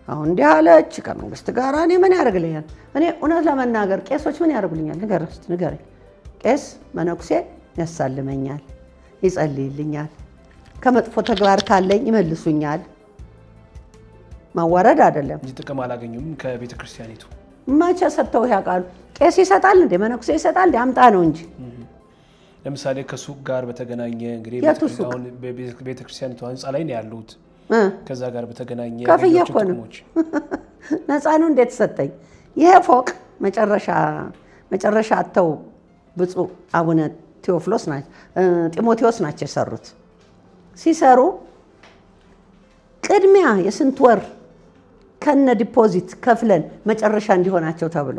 አሁን እንዲህ አለች ከመንግስት ጋር እኔ ምን ያደርግልኛል? እኔ እውነት ለመናገር ቄሶች ምን ያደርጉልኛል? ንገረኝ እስኪ ንገረኝ። ቄስ መነኩሴ ያሳልመኛል፣ ይጸልይልኛል፣ ከመጥፎ ተግባር ካለኝ ይመልሱኛል። ማዋረድ አይደለም። እንጂ ጥቅም አላገኙም ከቤተ ክርስቲያኒቱ። መቼ ሰጥተው ያውቃሉ? ቄስ ይሰጣል እንዴ? መነኩሴ ይሰጣል እንዴ? አምጣ ነው እንጂ። ለምሳሌ ከሱቅ ጋር በተገናኘ እንግዲህ የቱ ሱቅ? አሁን ቤተ ክርስቲያኒቱ ህንፃ ላይ ነው ያሉት። ከዛ ጋር በተገናኘ ከፍዬ ያገኟቸው እኮ ነው። ጥቅሞች ነፃ ነው እንዴት ሰጠኝ? ይሄ ፎቅ መጨረሻ መጨረሻ አተው ብፁዕ አቡነ ቴዎፍሎስ ናቸው ጢሞቴዎስ ናቸው የሰሩት። ሲሰሩ ቅድሚያ የስንት ወር ከነ deposit ከፍለን መጨረሻ እንዲሆናቸው ተብሎ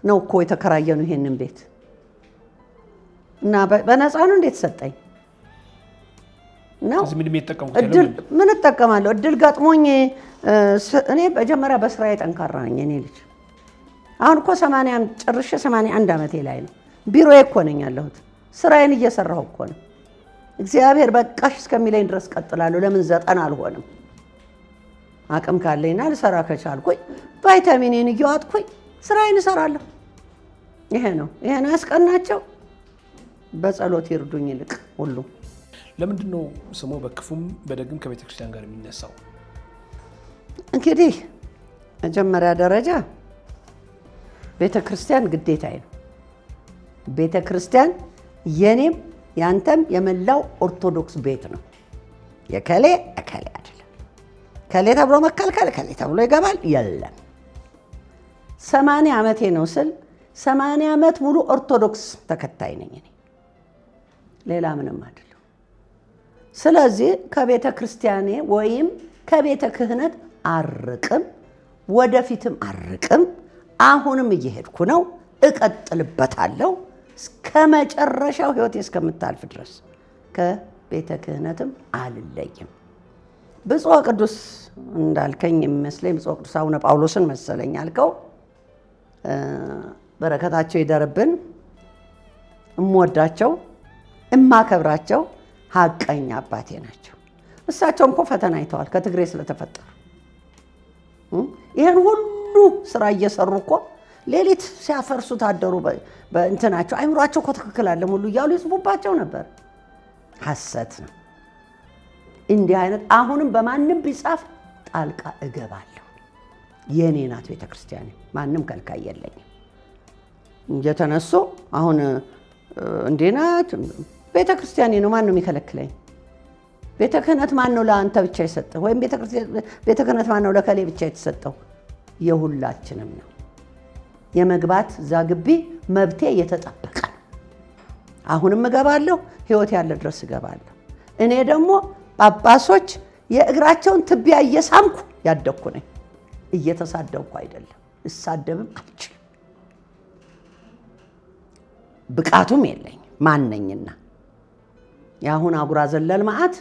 ነው እኮ የተከራየኑ ይሄንን ቤት እና በነፃ ነው እንዴት ሰጠኝ ነው። እዚህ ምንም የተጠቀምኩት እድል የለም። ምን እጠቀማለሁ? እድል ገጥሞኝ እኔ መጀመሪያ በስራዬ ጠንካራ ነኝ። እኔ ልጅ አሁን እኮ 80 ጨርሼ 81 ዓመቴ ላይ ነው። ቢሮዬ እኮ ነኝ ያለሁት። ስራዬን እየሰራሁ እኮ ነው። እግዚአብሔር በቃሽ እስከሚለኝ ድረስ ቀጥላለሁ። ለምን 90 አልሆንም? አቅም ካለኝና ልሰራ ከቻልኩኝ ቫይታሚኔን እየዋጥኩኝ ስራዬን እሰራለሁ። ይሄ ነው ይሄ ነው ያስቀናቸው። በጸሎት ይርዱኝ ይልቅ ሁሉ። ለምንድን ነው ስሙ በክፉም በደግም ከቤተ ክርስቲያን ጋር የሚነሳው? እንግዲህ መጀመሪያ ደረጃ ቤተ ክርስቲያን ግዴታዬ ነው። ቤተ ክርስቲያን የኔም ያንተም የመላው ኦርቶዶክስ ቤት ነው። የከሌ እከሌ አይደለም። ከሌ ተብሎ መከልከል ከሌ ተብሎ ይገባል የለም። 80 ዓመቴ ነው ስል 80 ዓመት ሙሉ ኦርቶዶክስ ተከታይ ነኝ እኔ፣ ሌላ ምንም አይደለም። ስለዚህ ከቤተ ክርስቲያኔ ወይም ከቤተ ክህነት አርቅም፣ ወደፊትም አርቅም። አሁንም እየሄድኩ ነው፣ እቀጥልበታለሁ እስከ መጨረሻው ሕይወቴ እስከምታልፍ ድረስ ከቤተ ክህነትም አልለይም። ብፁዕ ቅዱስ እንዳልከኝ የሚመስለኝ ብፁዕ ቅዱስ አቡነ ጳውሎስን መሰለኝ አልከው። በረከታቸው ይደርብን። እምወዳቸው እማከብራቸው ሀቀኛ አባቴ ናቸው። እሳቸውም እኮ ፈተና አይተዋል ከትግሬ ስለተፈጠሩ። ይህን ሁሉ ስራ እየሰሩ እኮ ሌሊት ሲያፈርሱ ታደሩ። በእንትናቸው አይምሯቸው እኮ ትክክል አለ ሁሉ እያሉ ይጽፉባቸው ነበር። ሐሰት ነው። እንዲህ አይነት አሁንም በማንም ቢጻፍ ጣልቃ እገባለሁ። የኔ ናት ቤተክርስቲያን፣ ማንም ከልካይ የለኝም። እየተነሱ አሁን እንዲህ ናት ቤተክርስቲያኔ ነው፣ ማን ነው የሚከለክለኝ? ቤተ ክህነት ማን ነው ለአንተ ብቻ የሰጠው? ወይም ቤተ ክህነት ማን ነው ለከሌ ብቻ የተሰጠው? የሁላችንም ነው። የመግባት እዛ ግቢ መብቴ የተጠበቀ ነው። አሁንም እገባለሁ፣ ህይወት ያለ ድረስ እገባለሁ። እኔ ደግሞ ጳጳሶች የእግራቸውን ትቢያ እየሳምኩ ያደግኩ ነኝ። እየተሳደብኩ አይደለም፣ እሳደብም አልችልም፣ ብቃቱም የለኝም። ማነኝና የአሁን አጉራ ዘለል መዓት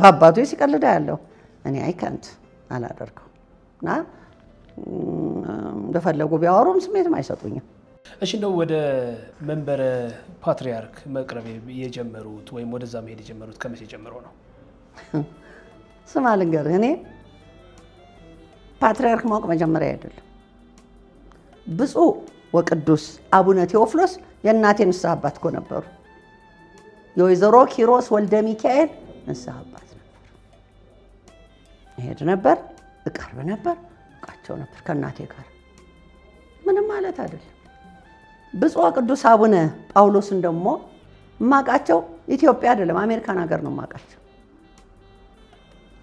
አባቱ ሲቀልዳ ያለው እኔ አይከንት አላደርገው እና እንደፈለጉ ቢያወሩም ስሜትም አይሰጡኝም። እሺ፣ እንደው ወደ መንበረ ፓትርያርክ መቅረብ የጀመሩት ወይም ወደዛ መሄድ የጀመሩት ከመቼ ጀምሮ ነው? ስማ ልንገርህ፣ እኔ ፓትርያርክ ማወቅ መጀመሪያ አይደለም። ብፁዕ ወቅዱስ አቡነ ቴዎፍሎስ የእናቴ ንስሐ አባት እኮ ነበሩ። የወይዘሮ ኪሮስ ወልደ ሚካኤል ንስሐ አባት ነበሩ። እሄድ ነበር፣ እቀርብ ነበር፣ እቃቸው ነበር ከእናቴ ጋር። ምንም ማለት አይደለም። ብፁዕ ቅዱስ አቡነ ጳውሎስን ደግሞ እማቃቸው ኢትዮጵያ አይደለም አሜሪካን ሀገር ነው እማቃቸው።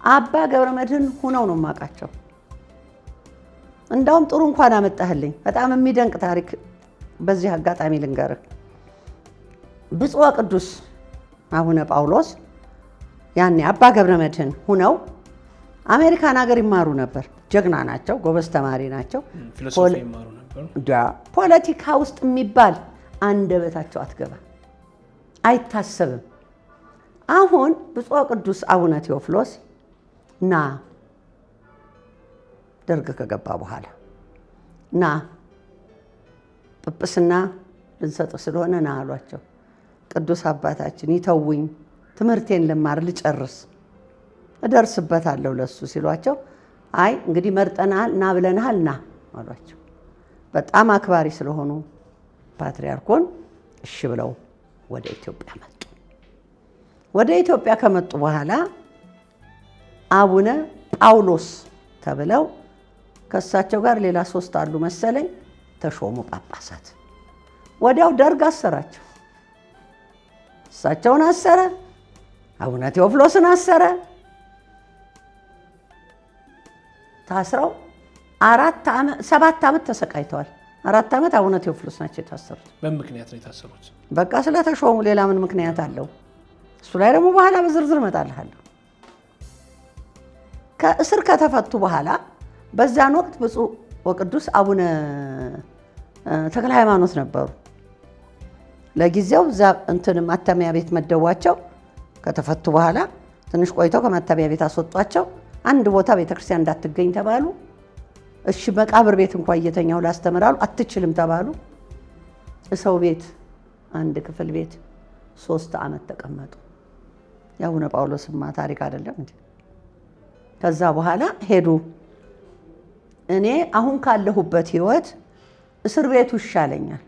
አባ ገብረ መድኅን ሁነው ነው እማቃቸው። እንዳውም ጥሩ እንኳን አመጣህልኝ። በጣም የሚደንቅ ታሪክ በዚህ አጋጣሚ ልንገርህ። ብፁዕ ቅዱስ አቡነ ጳውሎስ ያኔ አባ ገብረ መድኅን ሁነው አሜሪካን ሀገር ይማሩ ነበር። ጀግና ናቸው፣ ጎበዝ ተማሪ ናቸው። philosophy ይማሩ ነበር። ፖለቲካ ውስጥ የሚባል አንደበታቸው አትገባ፣ አይታሰብም። አሁን ብፁዕ ቅዱስ አቡነ ቴዎፍሎስ ና ደርግ ከገባ በኋላ ና ጵጵስና ልንሰጥ ስለሆነ ና አሏቸው። ቅዱስ አባታችን ይተውኝ፣ ትምህርቴን ልማር ልጨርስ፣ እደርስበታለሁ ለሱ ሲሏቸው፣ አይ እንግዲህ መርጠናል፣ ና ብለንሃል፣ ና አሏቸው። በጣም አክባሪ ስለሆኑ ፓትርያርኩን እሺ ብለው ወደ ኢትዮጵያ መጡ። ወደ ኢትዮጵያ ከመጡ በኋላ አቡነ ጳውሎስ ተብለው ከእሳቸው ጋር ሌላ 3 አሉ መሰለኝ ተሾሙ ጳጳሳት። ወዲያው ደርግ አሰራቸው። እሳቸውን አሰረ፣ አቡነ ቴዎፍሎስን አሰረ። ታስረው 7 ዓመት ተሰቃይተዋል። 4 ዓመት አቡነ ቴዎፍሎስ ናቸው የታሰሩት። በምን ምክንያት ነው የታሰሩት? በቃ ስለተሾሙ፣ ሌላ ምን ምክንያት አለው? እሱ ላይ ደግሞ በኋላ በዝርዝር እመጣልሃለሁ። ከእስር ከተፈቱ በኋላ በዛን ወቅት ብፁዕ ወቅዱስ አቡነ ተክለ ሃይማኖት ነበሩ። ለጊዜው እዛ እንትን ማተሚያ ቤት መደቧቸው። ከተፈቱ በኋላ ትንሽ ቆይተው ከማተሚያ ቤት አስወጧቸው። አንድ ቦታ ቤተክርስቲያን እንዳትገኝ ተባሉ። እሺ መቃብር ቤት እንኳን እየተኛሁ ላስተምራሉ፣ አትችልም ተባሉ። ሰው ቤት አንድ ክፍል ቤት 3 ዓመት ተቀመጡ። የአቡነ ጳውሎስማ ታሪክ አይደለም እንዴ? ከዛ በኋላ ሄዱ። እኔ አሁን ካለሁበት ህይወት እስር ቤቱ ይሻለኛል፣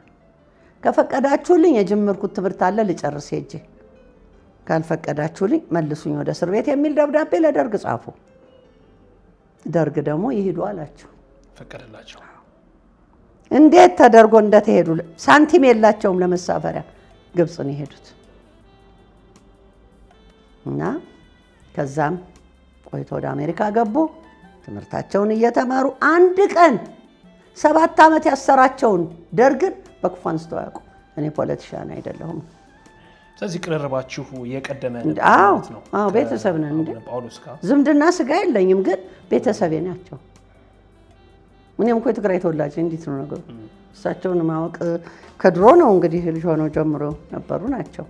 ከፈቀዳችሁልኝ የጀመርኩት ትምህርት አለ ልጨርስ ሄጄ፣ ካልፈቀዳችሁልኝ መልሱኝ ወደ እስር ቤት የሚል ደብዳቤ ለደርግ ጻፉ። ደርግ ደግሞ ይሄዱ አላቸው። ፈቀደላቸው። እንዴት ተደርጎ እንደተሄዱ ሳንቲም የላቸውም ለመሳፈሪያ፣ ግብጽ ነው የሄዱት። እና ከዛም ቆይቶ ወደ አሜሪካ ገቡ። ትምህርታቸውን እየተማሩ አንድ ቀን 7 ዓመት ያሰራቸውን ደርግን በክፉ አንስተው አያውቁም። እኔ ፖለቲሻን አይደለሁም። ስለዚህ ቅርርባችሁ የቀደመ ነበር ማለት ነው? አዎ፣ ቤተሰብ ነን እንዴ። ጳውሎስ ጋር ዝምድና ስጋ የለኝም፣ ግን ቤተሰቤ ናቸው። እኔም እኮ የትግራይ ተወላጅ እንዴት ነው ነገሩ? እሳቸውን ማወቅ ከድሮ ነው እንግዲህ፣ ልጅ ሆነው ጀምሮ ነበሩ ናቸው።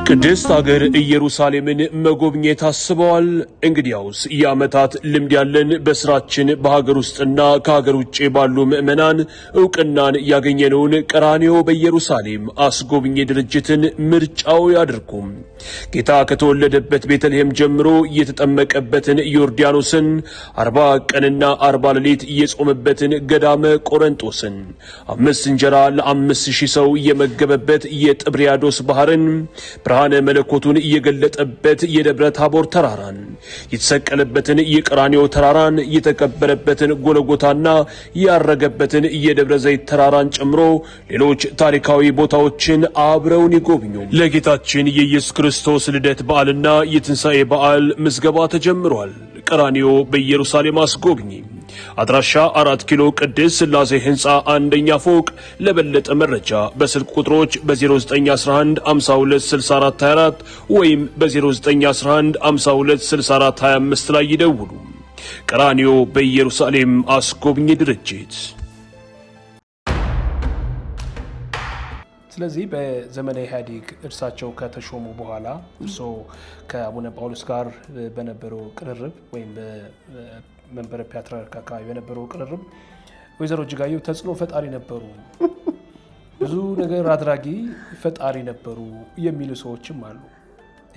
ቅድስት ሀገር ኢየሩሳሌምን መጎብኘት አስበዋል? እንግዲያውስ የዓመታት ልምድ ያለን በስራችን በሀገር ውስጥና ከሀገር ውጭ ባሉ ምዕመናን እውቅናን ያገኘነውን ቀራንዮ በኢየሩሳሌም አስጎብኚ ድርጅትን ምርጫው ያድርጉ። ጌታ ከተወለደበት ቤተልሔም ጀምሮ የተጠመቀበትን ዮርዳኖስን፣ 40 ቀንና 40 ሌሊት የጾመበትን ገዳመ ቆሮንቶስን፣ 5 እንጀራ ለ5000 ሰው የመገበበት የጥብርያዶስ ባህርን፣ ብርሃነ መለኮቱን የገለጠበት የደብረ ታቦር ተራራን፣ የተሰቀለበትን የቀራንዮ ተራራን፣ የተቀበረበትን ጎልጎታና ያረገበትን የደብረ ዘይት ተራራን ጨምሮ ሌሎች ታሪካዊ ቦታዎችን አብረውን ይጎብኙ። ለጌታችን የኢየሱስ ክርስቶስ ልደት በዓልና የትንሣኤ በዓል ምዝገባ ተጀምሯል። ቀራንዮ በኢየሩሳሌም አስጎብኚ አድራሻ 4 ኪሎ ቅድስት ሥላሴ ህንፃ 1ኛ ፎቅ። ለበለጠ መረጃ በስልክ ቁጥሮች በ0911 52 64 24 ወይም በ0911 52 64 25 ላይ ይደውሉ። ቀራንዮ በኢየሩሳሌም አስጎብኚ ድርጅት። ስለዚህ በዘመነ ኢህአዴግ እርሳቸው ከተሾሙ በኋላ እርስዎ ከአቡነ ጳውሎስ ጋር በነበረው ቅርርብ ወይም በመንበረ ፓትርያርክ አካባቢ በነበረው ቅርርብ ወይዘሮ እጅጋየሁ ተጽዕኖ ፈጣሪ ነበሩ፣ ብዙ ነገር አድራጊ ፈጣሪ ነበሩ የሚሉ ሰዎችም አሉ።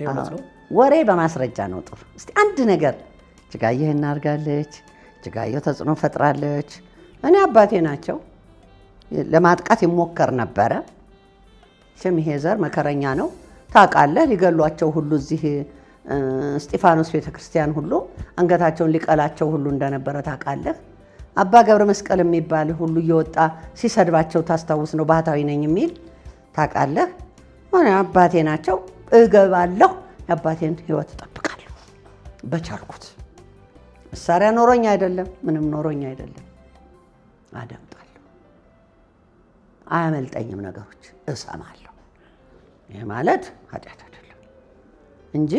ይሄ እውነት ነው? ወሬ በማስረጃ ነው ጥሩ። እስቲ አንድ ነገር እጅጋየሁ እናርጋለች፣ እጅጋየሁ ተጽዕኖ ፈጥራለች። እኔ አባቴ ናቸው ለማጥቃት ይሞከር ነበረ። ስም ይሄ ዘር መከረኛ ነው ታውቃለህ። ሊገሏቸው ሁሉ እዚህ እስጢፋኖስ ቤተክርስቲያን ሁሉ አንገታቸውን ሊቀላቸው ሁሉ እንደነበረ ታውቃለህ። አባ ገብረ መስቀል የሚባል ሁሉ እየወጣ ሲሰድባቸው ታስታውስ ነው። ባህታዊ ነኝ የሚል ታውቃለህ። እኔ አባቴ ናቸው እገባለሁ፣ የአባቴን ህይወት እጠብቃለሁ በቻልኩት። መሳሪያ ኖሮኝ አይደለም፣ ምንም ኖሮኝ አይደለም። አደምጣለሁ፣ አያመልጠኝም ነገሮች እሰማለሁ። ይሄ ማለት ኃጢአት አይደለም እንጂ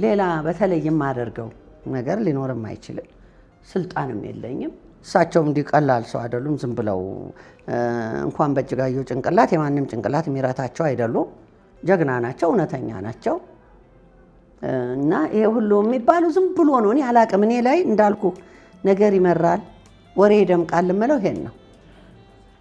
ሌላ በተለይ የማደርገው ነገር ሊኖርም አይችልም። ስልጣንም የለኝም። እሳቸውም እንዲህ ቀላል ሰው አይደሉም። ዝም ብለው እንኳን በእጅጋየሁ ጭንቅላት የማንም ጭንቅላት የሚረታቸው አይደሉም። ጀግና ናቸው፣ እውነተኛ ናቸው። እና ይሄ ሁሉ የሚባለው ዝም ብሎ ነው። እኔ አላቅም። እኔ ላይ እንዳልኩ ነገር ይመራል፣ ወሬ ይደምቃል የምለው ይሄን ነው።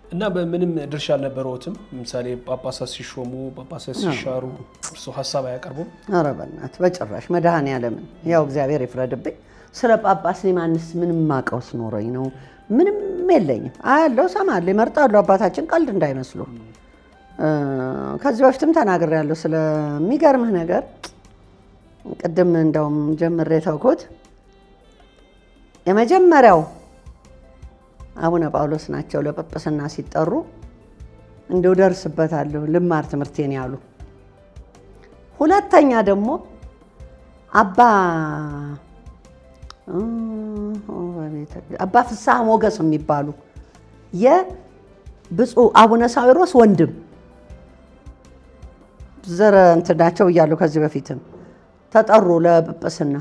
እና በምንም ድርሻ አልነበረዎትም? ለምሳሌ ጳጳሳት ሲሾሙ፣ ጳጳሳት ሲሻሩ እርሱ ሀሳብ አያቀርቡም? ኧረ በእናትህ በጭራሽ። መድኃኔዓለምን ያው እግዚአብሔር ይፍረድብኝ። ስለ ጳጳስ እኔ ማንስ ምንም ማቀውስ ኖረኝ ነው? ምንም የለኝም። አያለው፣ እሰማለሁ፣ ይመርጣሉ። አባታችን ቀልድ እንዳይመስሉ። ከዚህ በፊትም ተናግሬያለሁ። ስለሚገርምህ ነገር ቅድም እንደውም ጀምሬ ተውኩት። የመጀመሪያው አቡነ ጳውሎስ ናቸው ለጵጵስና ሲጠሩ እንደው ደርስበታለሁ ልማር ትምህርቴን ያሉ። ሁለተኛ ደግሞ አባ ፍስሐ ሞገስ የሚባሉ የብፁዕ አቡነ ሳዊሮስ ወንድም ዘረ እንትናቸው እያሉ ከዚህ በፊትም ተጠሩ ለጵጵስና።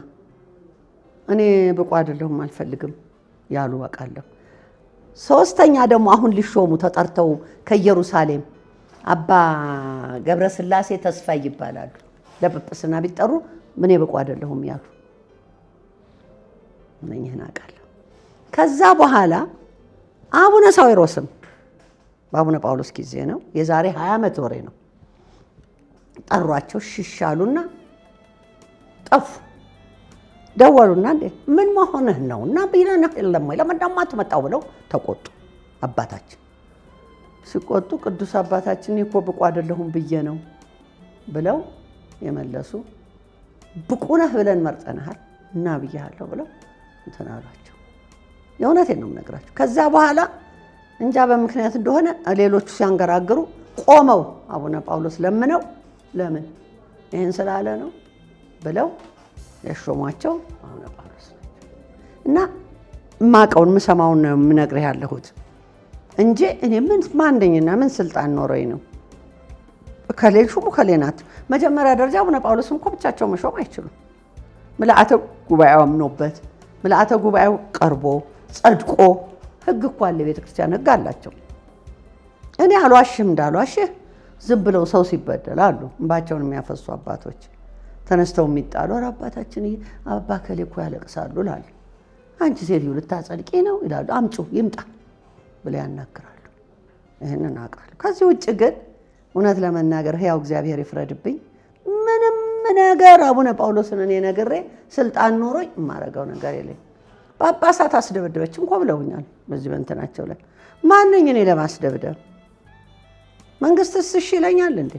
እኔ ብቁ አይደለሁም አልፈልግም ያሉ አውቃለሁ። ሶስተኛ ደግሞ አሁን ሊሾሙ ተጠርተው ከኢየሩሳሌም አባ ገብረስላሴ ተስፋ ይባላሉ። ለጵጵስና ቢጠሩ እኔ ብቁ አይደለሁም ያሉ እነኝህን አውቃለሁ። ከዛ በኋላ አቡነ ሳዊሮስም በአቡነ ጳውሎስ ጊዜ ነው፣ የዛሬ 20 ዓመት ወሬ ነው። ጠሯቸው፣ ሽሻሉና ጠፉ። ደወሉና እንዴ ምን መሆንህ ነው? እና ቢለንህ የለም ወይ ለምን ደግሞ አትመጣው ብለው ተቆጡ። አባታችን ሲቆጡ ቅዱስ አባታችን እኮ ብቁ አይደለሁም ብዬ ነው ብለው የመለሱ፣ ብቁ ነህ ብለን መርጠንሃል እና ብያለሁ ብለው እንትን አሏቸው። የእውነቴን ነው የምነግራቸው። ከዛ በኋላ እንጃ በምክንያት እንደሆነ ሌሎቹ ሲያንገራግሩ ቆመው አቡነ ጳውሎስ ለምነው ለምን ይህን ስላለ ነው ብለው ያሾሟቸው አቡነ ጳውሎስ ናቸው። እና የማውቀውን የምሰማውን ነው የምነግርህ ያለሁት እንጂ እኔ ምን ማንደኝና ምን ስልጣን ኖረኝ ነው እከሌን ሹሙ እከሌ ናት። መጀመሪያ ደረጃ አቡነ ጳውሎስም እኮ ብቻቸው መሾም አይችሉም። ምልአተ ጉባኤው አምኖበት ምልአተ ጉባኤው ቀርቦ ጸድቆ፣ ህግ እኮ አለ፣ ቤተክርስቲያን ህግ አላቸው። እኔ አልዋሽም እንዳልዋሽህ ዝም ብለው ሰው ሲበደል አሉ እንባቸውን የሚያፈሱ አባቶች ተነስተው የሚጣሉ፣ ኧረ አባታችን አባ እከሌ እኮ ያለቅሳሉ እላለሁ። አንቺ ሴትዮ ልታጸድቂ ነው ይላሉ። አምጩ ይምጣ ብለው ያናግራሉ። ይህንን አውቃለሁ። ከዚህ ውጭ ግን እውነት ለመናገር ሕያው እግዚአብሔር ይፍረድብኝ፣ ምንም ነገር አቡነ ጳውሎስን እኔ ነግሬ ስልጣን ኖሮኝ የማረገው ነገር የለኝም። ጳጳሳት አስደበደበች እንኳ ብለውኛል። በዚህ በእንትናቸው ላይ ማነኝ እኔ ለማስደብደብ? መንግስትስ እሺ ይለኛል እንዴ?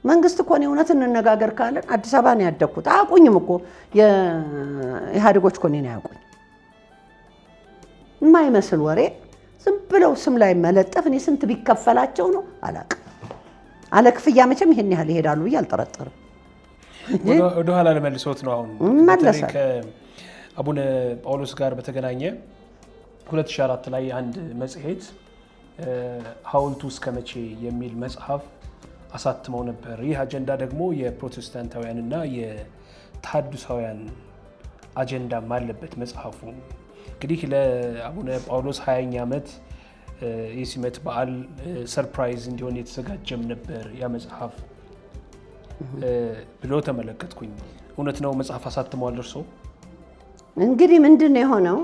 መንግስት እኮ እኔ እውነት እንነጋገር ካለን አዲስ አበባ ነው ያደግኩት። አያውቁኝም እኮ የኢህአዴጎች እኮ እኔን አያውቁኝ። የማይመስል ወሬ ዝም ብለው ስም ላይ መለጠፍ እኔ ስንት ቢከፈላቸው ነው አላውቅም። አለ ክፍያ መቼም ይሄን ያህል ይሄዳሉ ብዬ አልጠረጠርም። ወደኋላ ለመልሶት ነው አሁን እመለሳለሁ። ከአቡነ ጳውሎስ ጋር በተገናኘ 2004 ላይ አንድ መጽሔት ሐውልቱ እስከ መቼ የሚል መጽሐፍ አሳትመው ነበር። ይህ አጀንዳ ደግሞ የፕሮቴስታንታውያንና የተሐድሳውያን አጀንዳም አለበት መጽሐፉ። እንግዲህ ለአቡነ ጳውሎስ 20ኛ ዓመት የሲመት በዓል surprise እንዲሆን የተዘጋጀም ነበር ያ መጽሐፍ ብሎ ተመለከትኩኝ። እውነት ነው መጽሐፍ አሳትመዋል እርሶ? እንግዲህ ምንድን ነው የሆነው?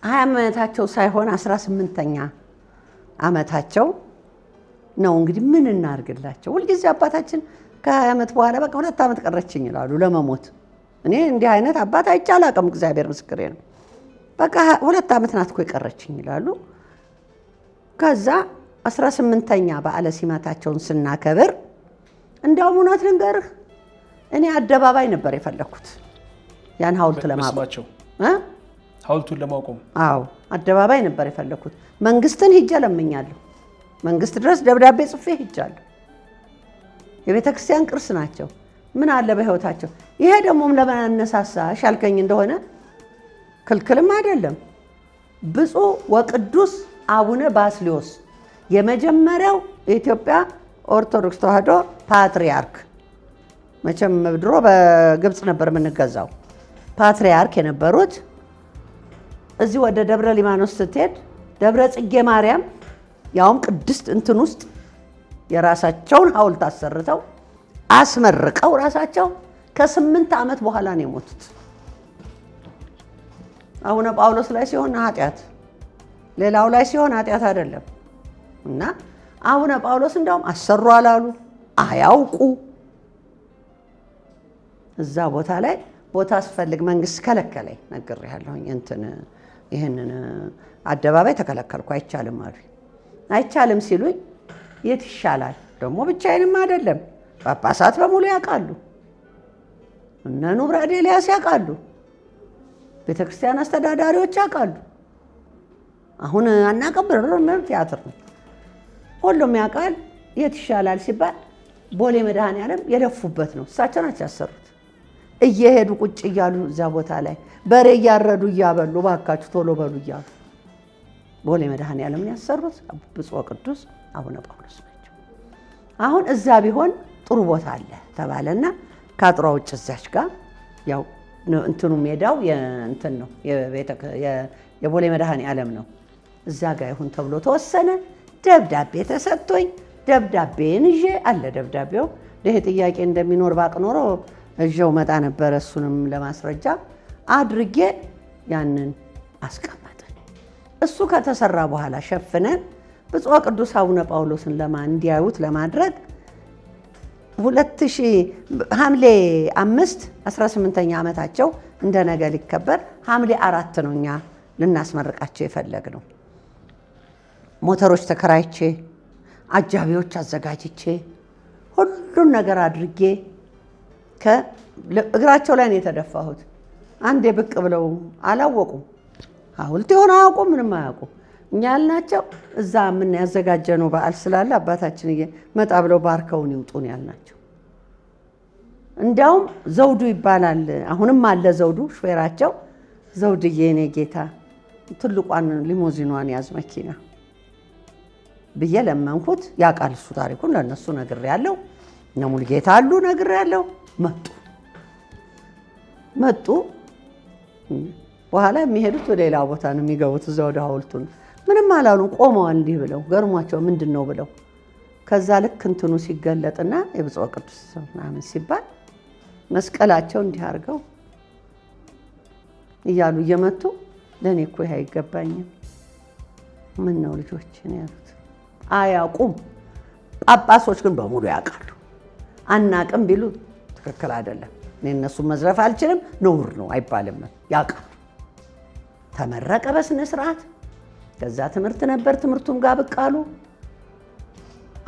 20 ዓመታቸው ሳይሆን 18ኛ ዓመታቸው ነው። እንግዲህ ምን እናርግላቸው? ሁልጊዜ አባታችን ከ20 ዓመት በኋላ በቃ 2 ዓመት ቀረችኝ ይላሉ ለመሞት። እኔ እንዲህ አይነት አባት አይቼ አላውቅም። እግዚአብሔር ምስክሬ ነው። በቃ 2 ዓመት ናት እኮ የቀረችኝ ይላሉ። ከዛ 18ኛ በዓለ ሲመታቸውን ስናከብር እንዲያውም እውነት ልንገርህ እኔ አደባባይ ነበር የፈለኩት ያን ሐውልት ለማቆም ሐውልቱን ለማቆም። አዎ አደባባይ ነበር የፈለኩት። መንግስትን ሂጄ ለምኛለሁ። መንግስት ድረስ ደብዳቤ ጽፌ ሂጃለሁ። የቤተ ክርስቲያን ቅርስ ናቸው። ምን አለ በህይወታቸው። ይሄ ደግሞ ለምን አነሳሳሽ ያልከኝ እንደሆነ ክልክልም አይደለም። ብፁዕ ወቅዱስ አቡነ ባስልዮስ የመጀመሪያው የኢትዮጵያ ኦርቶዶክስ ተዋሕዶ ፓትርያርክ፣ መቼም ድሮ በግብፅ ነበር የምንገዛው፣ ፓትርያርክ የነበሩት እዚህ ወደ ደብረ ሊባኖስ ስትሄድ ደብረ ጽጌ ማርያም ያውም ቅድስት እንትን ውስጥ የራሳቸውን ሐውልት አሰርተው አስመርቀው ራሳቸው ከ8 ዓመት በኋላ ነው የሞቱት። አቡነ ጳውሎስ ላይ ሲሆን ኃጢአት፣ ሌላው ላይ ሲሆን ኃጢአት አይደለም። እና አቡነ ጳውሎስ እንዲያውም አሰሩ አላሉ፣ አያውቁ። እዛ ቦታ ላይ ቦታ ስፈልግ መንግስት ከለከለኝ። ነግሬሃለሁኝ። እንትን ይህንን አደባባይ ተከለከልኩ፣ አይቻልም አሉኝ። አይቻልም ሲሉኝ የት ይሻላል ደግሞ ብቻዬንም አይደለም፣ ጳጳሳት በሙሉ ያውቃሉ፣ እነ ኑብራድ ኤልያስ ያውቃሉ፣ ቤተክርስቲያን አስተዳዳሪዎች ያውቃሉ። አሁን አናውቅም፣ ቲያትር ነው፣ ሁሉም ያውቃል። የት ይሻላል ሲባል ቦሌ መድኃኔዓለም የለፉበት ነው። እሳቸው ናቸው ያሰሩት። እየሄዱ ቁጭ እያሉ እዛ ቦታ ላይ በሬ እያረዱ እያበሉ ባካችሁ ቶሎ በሉ እያሉ ቦሌ መድኃኔዓለምን ያሰሩት ብፁዕ ቅዱስ አቡነ ጳውሎስ ናቸው። አሁን እዛ ቢሆን ጥሩ ቦታ አለ ተባለና ከአጥሯ ውጭ እዛች ጋር ያው እንትኑ ሜዳው እንትን ነው፣ የቦሌ መድኃኔዓለም ነው። እዛ ጋር ይሁን ተብሎ ተወሰነ። ደብዳቤ ተሰጥቶኝ ደብዳቤን ይዤ አለ ደብዳቤው። ይሄ ጥያቄ እንደሚኖር ባቅ ኖሮ እዤው መጣ ነበረ። እሱንም ለማስረጃ አድርጌ ያንን አስቀመጥን። እሱ ከተሰራ በኋላ ሸፍነን ብፁዕ ቅዱስ አቡነ ጳውሎስን እንዲያዩት ለማድረግ 2000 ሐምሌ 5 18ኛ ዓመታቸው እንደ ነገ ሊከበር ሐምሌ 4 ነው እኛ ልናስመርቃቸው የፈለግነው። ሞተሮች ተከራይቼ፣ አጃቢዎች አዘጋጅቼ፣ ሁሉን ነገር አድርጌ እግራቸው ላይ ነው የተደፋሁት። አንዴ ብቅ ብለው አላወቁም። ሐውልት የሆነ አያውቁም፣ ምንም አያውቁም። እኛ ያልናቸው እዛ ምን ያዘጋጀነው በዓል ስላለ አባታችን መጣ ብለው ባርከውን ይውጡን ያልናቸው። እንዲያውም ዘውዱ ይባላል፣ አሁንም አለ ዘውዱ ሹፌራቸው። ዘውድዬ የኔ ጌታ ትልቋን ሊሞዚኗን ያዝ መኪና ብዬ ለመንኩት። ያውቃል እሱ ታሪኩን፣ ለእነሱ ነግሬያለሁ። እነ ሙሉጌታ አሉ፣ ነግሬያለሁ። መጡ መጡ። በኋላ የሚሄዱት ወደ ሌላ ቦታ ነው የሚገቡት፣ እዛ ወደ ሐውልቱ ነው። ምንም አላሉ፣ ቆመዋል እንዲህ ብለው ገርሟቸው ምንድን ነው ብለው። ከዛ ልክ እንትኑ ሲገለጥና የብፁዕ ቅዱስ ምናምን ሲባል መስቀላቸው እንዲህ አድርገው እያሉ እየመቱ ለእኔ እኮ ይህ አይገባኝም፣ ምን ነው ልጆች ነው ያሉት። አያውቁም። ጳጳሶች ግን በሙሉ ያውቃሉ። አናቅም ቢሉ ትክክል አይደለም። እኔ እነሱን መዝረፍ አልችልም፣ ነውር ነው አይባልም። ያውቃሉ። ተመረቀ በስነ ስርዓት። ከዛ ትምህርት ነበር፣ ትምህርቱም ጋር ብቅ አሉ፣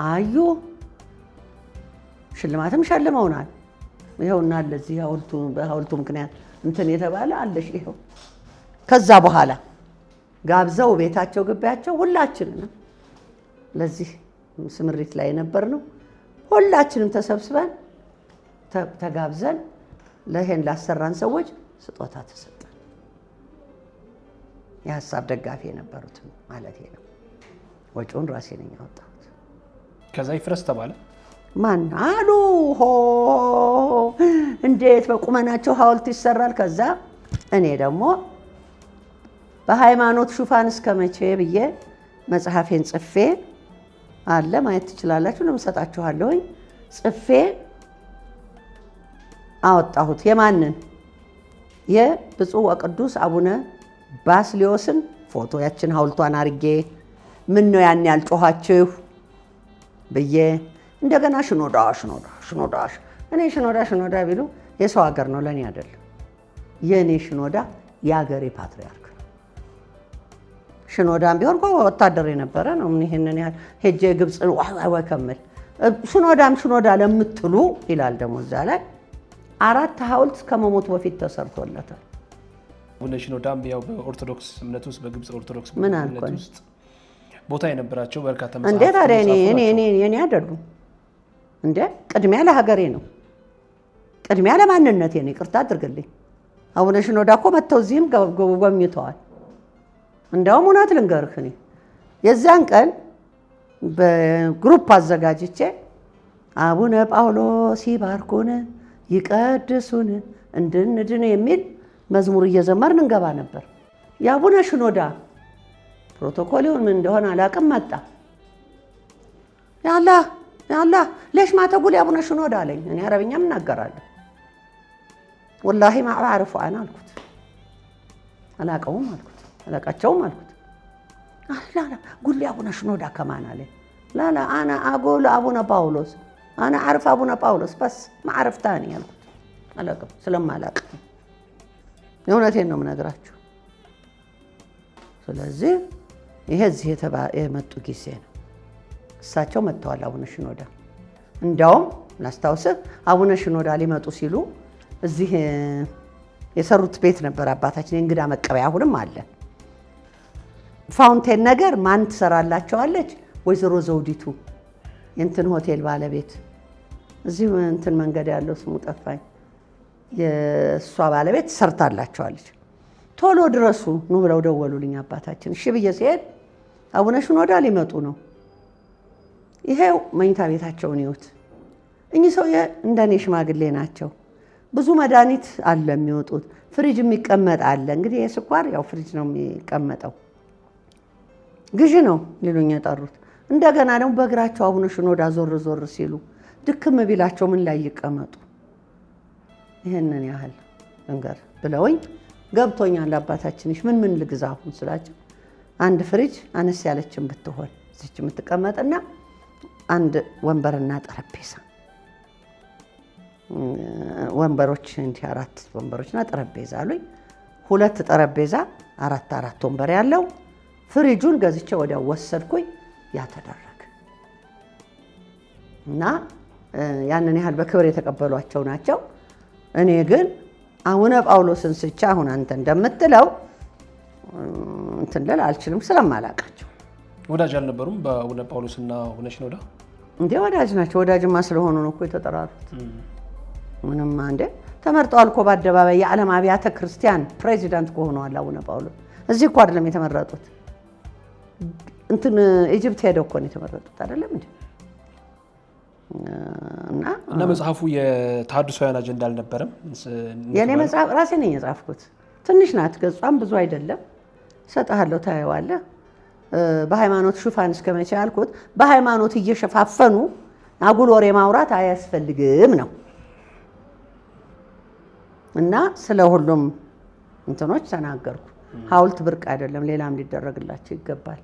አዩ። ሽልማትም ሸልመውናል። ይኸውና ለዚህ በሐውልቱ ምክንያት እንትን የተባለ አለሽ ይኸው። ከዛ በኋላ ጋብዘው ቤታቸው ግቢያቸው ሁላችንንም ለዚህ ስምሪት ላይ የነበር ነው። ሁላችንም ተሰብስበን ተጋብዘን ለይሄን ላሰራን ሰዎች ስጦታ ተሰጠን። የሀሳብ ደጋፊ የነበሩትን ማለት ነው። ወጪውን ራሴ ነኝ ያወጣሁት። ከዛ ይፍረስ ተባለ። ማን አሉ ሆ እንዴት በቁመናቸው ሐውልት ይሰራል? ከዛ እኔ ደግሞ በሃይማኖት ሽፋን እስከ መቼ ብዬ መጽሐፌን ጽፌ አለ፣ ማየት ትችላላችሁ። ለምሰጣችኋለሁኝ ጽፌ አወጣሁት። የማንን? የብፁዕ ወቅዱስ አቡነ ባስልዮስን ፎቶ ያችን ሐውልቷን አርጌ ምን ነው ያን ያልጮኋችሁ ብዬ እንደገና ሽኖዳ ሽኖዳ ሽኖዳ፣ እኔ ሽኖዳ ሽኖዳ ቢሉ የሰው ሀገር ነው፣ ለእኔ አይደለም። የእኔ ሽኖዳ የሀገሬ ፓትርያርክ ነው። ሽኖዳም ቢሆን እኮ ወታደር የነበረ ነው። ምን ይሄንን ያህል ሄጄ ግብፅ ዋይ ከምል ሽኖዳም ሽኖዳ ለምትሉ ይላል ደግሞ እዛ ላይ 4 ሐውልት ከመሞቱ በፊት ተሰርቶለታል። አቡነ ሽኖዳም ያው በኦርቶዶክስ እምነት ውስጥ፣ በግብፅ ኦርቶዶክስ ምን እምነት አልኩኝ? ውስጥ ቦታ የነበራቸው በርካታ እንዴ መጽሐፍት ታዲያ እኔ የጻፉ እኔ ናቸው። እኔ የኔ አይደሉም እንዴ? ቅድሚያ ለሀገሬ ነው፣ ቅድሚያ ለማንነቴ ነው። ይቅርታ አድርግልኝ። አቡነ ሽኖዳ እኮ መጥተው እዚህም ጎብኝተዋል። እንዲያውም እውነት ልንገርህ፣ እኔ የዚያን ቀን በ group አዘጋጅቼ አቡነ ጳውሎስ ይባርኩን ይቀድሱን እንድንድን የሚል መዝሙር እየዘመርን እንገባ ነበር። የአቡነ ሽኖዳ ፕሮቶኮል ይሁን ምን እንደሆነ አላቅም መጣ። ያላ አላህ ليش ما تقول يا አቡነ ሽኖዳ አለኝ። እኔ አረብኛም እናገራለሁ። والله ما أعرف أنا አልኩት፣ አላቀውም አልኩት፣ አላቃቸውም አልኩት። لا لا قول لي አቡነ ሽኖዳ كمان አለኝ። لا لا أنا أقول አቡነ ጳውሎስ أنا أعرف አቡነ ጳውሎስ بس ما أعرف ثاني አልኩት። አላቅም ስለማላቅ የእውነቴን ነው የምነግራችሁ። ስለዚህ ይሄ እዚህ የመጡ ጊዜ ነው። እሳቸው መጥተዋል አቡነ ሽኖዳ። እንዲያውም ላስታውስህ አቡነ ሽኖዳ ሊመጡ ሲሉ እዚህ የሰሩት ቤት ነበር አባታችን፣ የእንግዳ መቀበያ አሁንም አለ። Fountain ነገር ማን ትሰራላቸዋለች? ወይዘሮ ዘውዲቱ የእንትን ሆቴል ባለቤት እዚህ እንትን መንገድ ያለው ስሙ ጠፋኝ። የእሷ ባለቤት ሰርታላቸዋለች። ቶሎ ድረሱ ኑ ብለው ደወሉልኝ አባታችን። እሺ ብዬ ሲሄድ አቡነ ሽኖዳ ሊመጡ ነው፣ ይሄው መኝታ ቤታቸውን ይዩት። እኚህ ሰውዬ እንደኔ ሽማግሌ ናቸው። ብዙ መድኃኒት አለ የሚወጡት፣ ፍሪጅ የሚቀመጥ አለ። እንግዲህ የስኳር ያው ፍሪጅ ነው የሚቀመጠው፣ ግዢ ነው ሊሉኝ የጠሩት። እንደገና ደግሞ በእግራቸው አቡነ ሽኖዳ ዞር ዞር ሲሉ ድክም ቢላቸው ምን ላይ ይቀመጡ? ይህንን ያህል ነገር ብለውኝ ገብቶኛል። አባታችንሽ ምን ምን ልግዛ አሁን ስላቸው አንድ ፍሪጅ አነስ ያለችን ብትሆን እዚች የምትቀመጥና አንድ ወንበርና ጠረጴዛ ወንበሮች እንዲህ አራት ወንበሮችና ጠረጴዛ አሉኝ። ሁለት ጠረጴዛ አራት አራት ወንበር ያለው ፍሪጁን ገዝቼ ወዲያው ወሰድኩኝ። ያ ተደረገ እና ያንን ያህል በክብር የተቀበሏቸው ናቸው። እኔ ግን አቡነ ጳውሎስን ስቻ አሁን አንተ እንደምትለው እንትን ልል አልችልም ስለማላውቃቸው። ወዳጅ አልነበሩም በአቡነ ጳውሎስና አቡነ ሽኖዳ? እንዴ ወዳጅ ናቸው። ወዳጅማ ስለሆኑ ነው እኮ የተጠራሩት። ምንም እንዴ ተመርጠዋል እኮ በአደባባይ የዓለም አብያተ ክርስቲያን ፕሬዚዳንት ሆነዋል አቡነ ጳውሎስ። እዚህ እኮ አይደለም የተመረጡት፣ እንትን Egypt ሄደው እኮ ነው የተመረጡት። አይደለም እንዴ? እና መጽሐፉ የተሐድሶውያን አጀንዳ አልነበረም። የእኔ መጽሐፍ ራሴ ነኝ የጻፍኩት። ትንሽ ናት፣ ገጿም ብዙ አይደለም። እሰጥሃለሁ፣ ታየዋለህ። በሃይማኖት ሽፋን እስከ መቼ ያልኩት፣ በሃይማኖት እየሸፋፈኑ አጉል ወሬ ማውራት አያስፈልግም ነው። እና ስለ ሁሉም እንትኖች ተናገርኩ። ሐውልት ብርቅ አይደለም፣ ሌላም ሊደረግላቸው ይገባል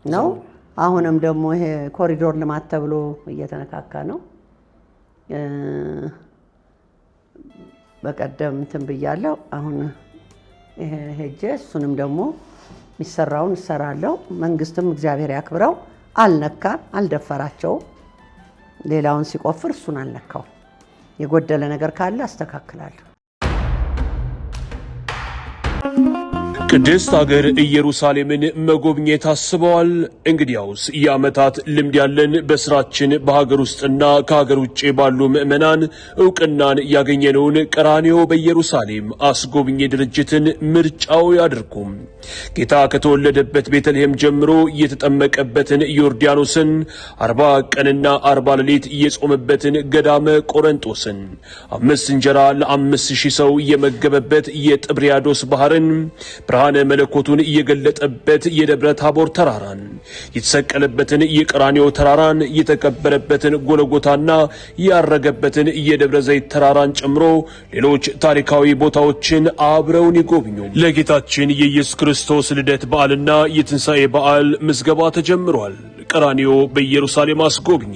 ነው። አሁንም ደግሞ ይሄ ኮሪዶር ልማት ተብሎ እየተነካካ ነው። በቀደም እንትን ብያለሁ። አሁን ሄጄ እሱንም ደግሞ የሚሰራውን እሰራለሁ። መንግስትም እግዚአብሔር ያክብረው አልነካም፣ አልደፈራቸውም። ሌላውን ሲቆፍር እሱን አልነካው። የጎደለ ነገር ካለ አስተካክላለሁ። ቅድስት ሀገር ኢየሩሳሌምን መጎብኘት አስበዋል? እንግዲያውስ የዓመታት ልምድ ያለን በስራችን በሀገር ውስጥና ከሀገር ውጭ ባሉ ምዕመናን እውቅናን ያገኘነውን ቀራንዮ በኢየሩሳሌም አስጎብኚ ድርጅትን ምርጫው ያድርጉ። ጌታ ከተወለደበት ቤተልሔም ጀምሮ የተጠመቀበትን ዮርዳኖስን፣ 40 ቀንና 40 ሌሊት የጾመበትን ገዳመ ቆረንጦስን፣ 5 እንጀራ ለ5000 ሰው የመገበበት የጥብርያዶስ ባህርን፣ ብርሃነ መለኮቱን የገለጠበት የደብረ ታቦር ተራራን፣ የተሰቀለበትን የቀራንዮ ተራራን፣ የተቀበረበትን ጎለጎታና ያረገበትን የደብረ ዘይት ተራራን ጨምሮ ሌሎች ታሪካዊ ቦታዎችን አብረውን ይጎብኙ። ለጌታችን የኢየሱስ ክርስቶስ ልደት በዓልና የትንሣኤ በዓል ምዝገባ ተጀምሯል። ቀራንዮ በኢየሩሳሌም አስጎብኚ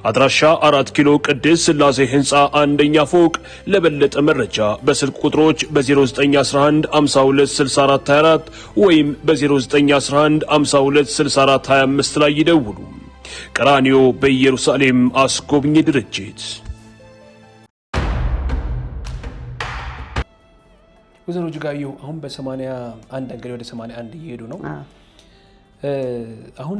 አድራሻ 4 ኪሎ ቅድስት ሥላሴ ህንፃ አንደኛ ፎቅ። ለበለጠ መረጃ በስልክ ቁጥሮች በ0911 52 64 24 ወይም በ0911 52 64 25 ላይ ይደውሉ። ቀራንዮ በኢየሩሳሌም አስጎብኚ ድርጅት። ወይዘሮ እጅጋየሁ አሁን በ81 እንግዲህ ወደ 81 እየሄዱ ነው። አሁን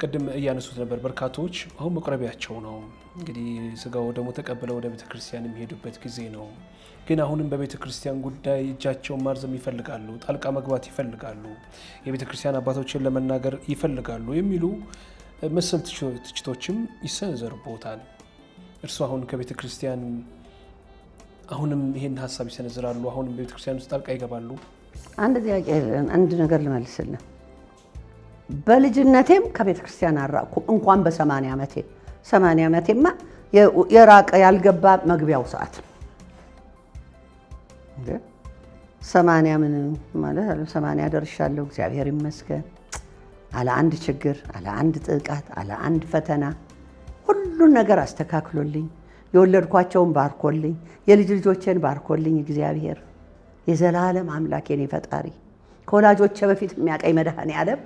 ቅድም እያነሱት ነበር፣ በርካቶች አሁን መቁረቢያቸው ነው እንግዲህ ስጋው ደግሞ ተቀብለው ወደ ቤተክርስቲያን የሚሄዱበት ጊዜ ነው። ግን አሁንም በቤተክርስቲያን ጉዳይ እጃቸውን ማርዘም ይፈልጋሉ፣ ጣልቃ መግባት ይፈልጋሉ፣ የቤተክርስቲያን አባቶችን ለመናገር ይፈልጋሉ የሚሉ መሰል ትችቶችም ይሰነዘሩቦታል። እርሱ አሁን ከቤተክርስቲያን አሁንም ይሄን ሀሳብ ይሰነዝራሉ፣ አሁንም በቤተክርስቲያን ውስጥ ጣልቃ ይገባሉ። አንድ ጥያቄ፣ አንድ ነገር ልመልስልን። በልጅነቴም ከቤተ ክርስቲያን አልራቅኩም። እንኳን በ80 ዓመቴ 80 ዓመቴማ የራቀ ያልገባ መግቢያው ሰዓት ነው። 80 ምን ማለት አለ 80 ደርሻለሁ፣ እግዚአብሔር ይመስገን። አለ አንድ ችግር፣ አለ አንድ ጥቃት፣ አለ አንድ ፈተና ሁሉን ነገር አስተካክሎልኝ የወለድኳቸውን ባርኮልኝ የልጅ ልጆቼን ባርኮልኝ እግዚአብሔር የዘላለም አምላክ የኔ ፈጣሪ ከወላጆቼ በፊት የሚያቀኝ መድኃኔዓለም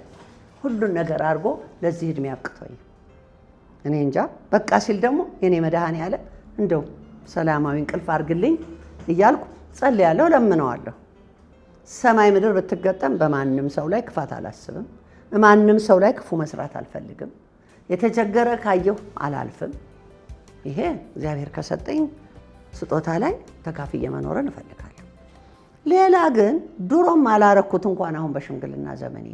ሁሉን ነገር አድርጎ ለዚህ እድሜ አብቅቶኝ እኔ እንጃ በቃ ሲል ደግሞ የኔ መድኃኔዓለም እንደው ሰላማዊ እንቅልፍ አድርግልኝ እያልኩ ጸልያለሁ፣ ለምነዋለሁ። ሰማይ ምድር ብትገጠም በማንም ሰው ላይ ክፋት አላስብም። ማንም ሰው ላይ ክፉ መስራት አልፈልግም። የተቸገረ ካየሁ አላልፍም። ይሄ እግዚአብሔር ከሰጠኝ ስጦታ ላይ ተካፍዬ መኖርን እፈልጋለሁ። ሌላ ግን ድሮም አላረኩት እንኳን አሁን በሽምግልና ዘመኔ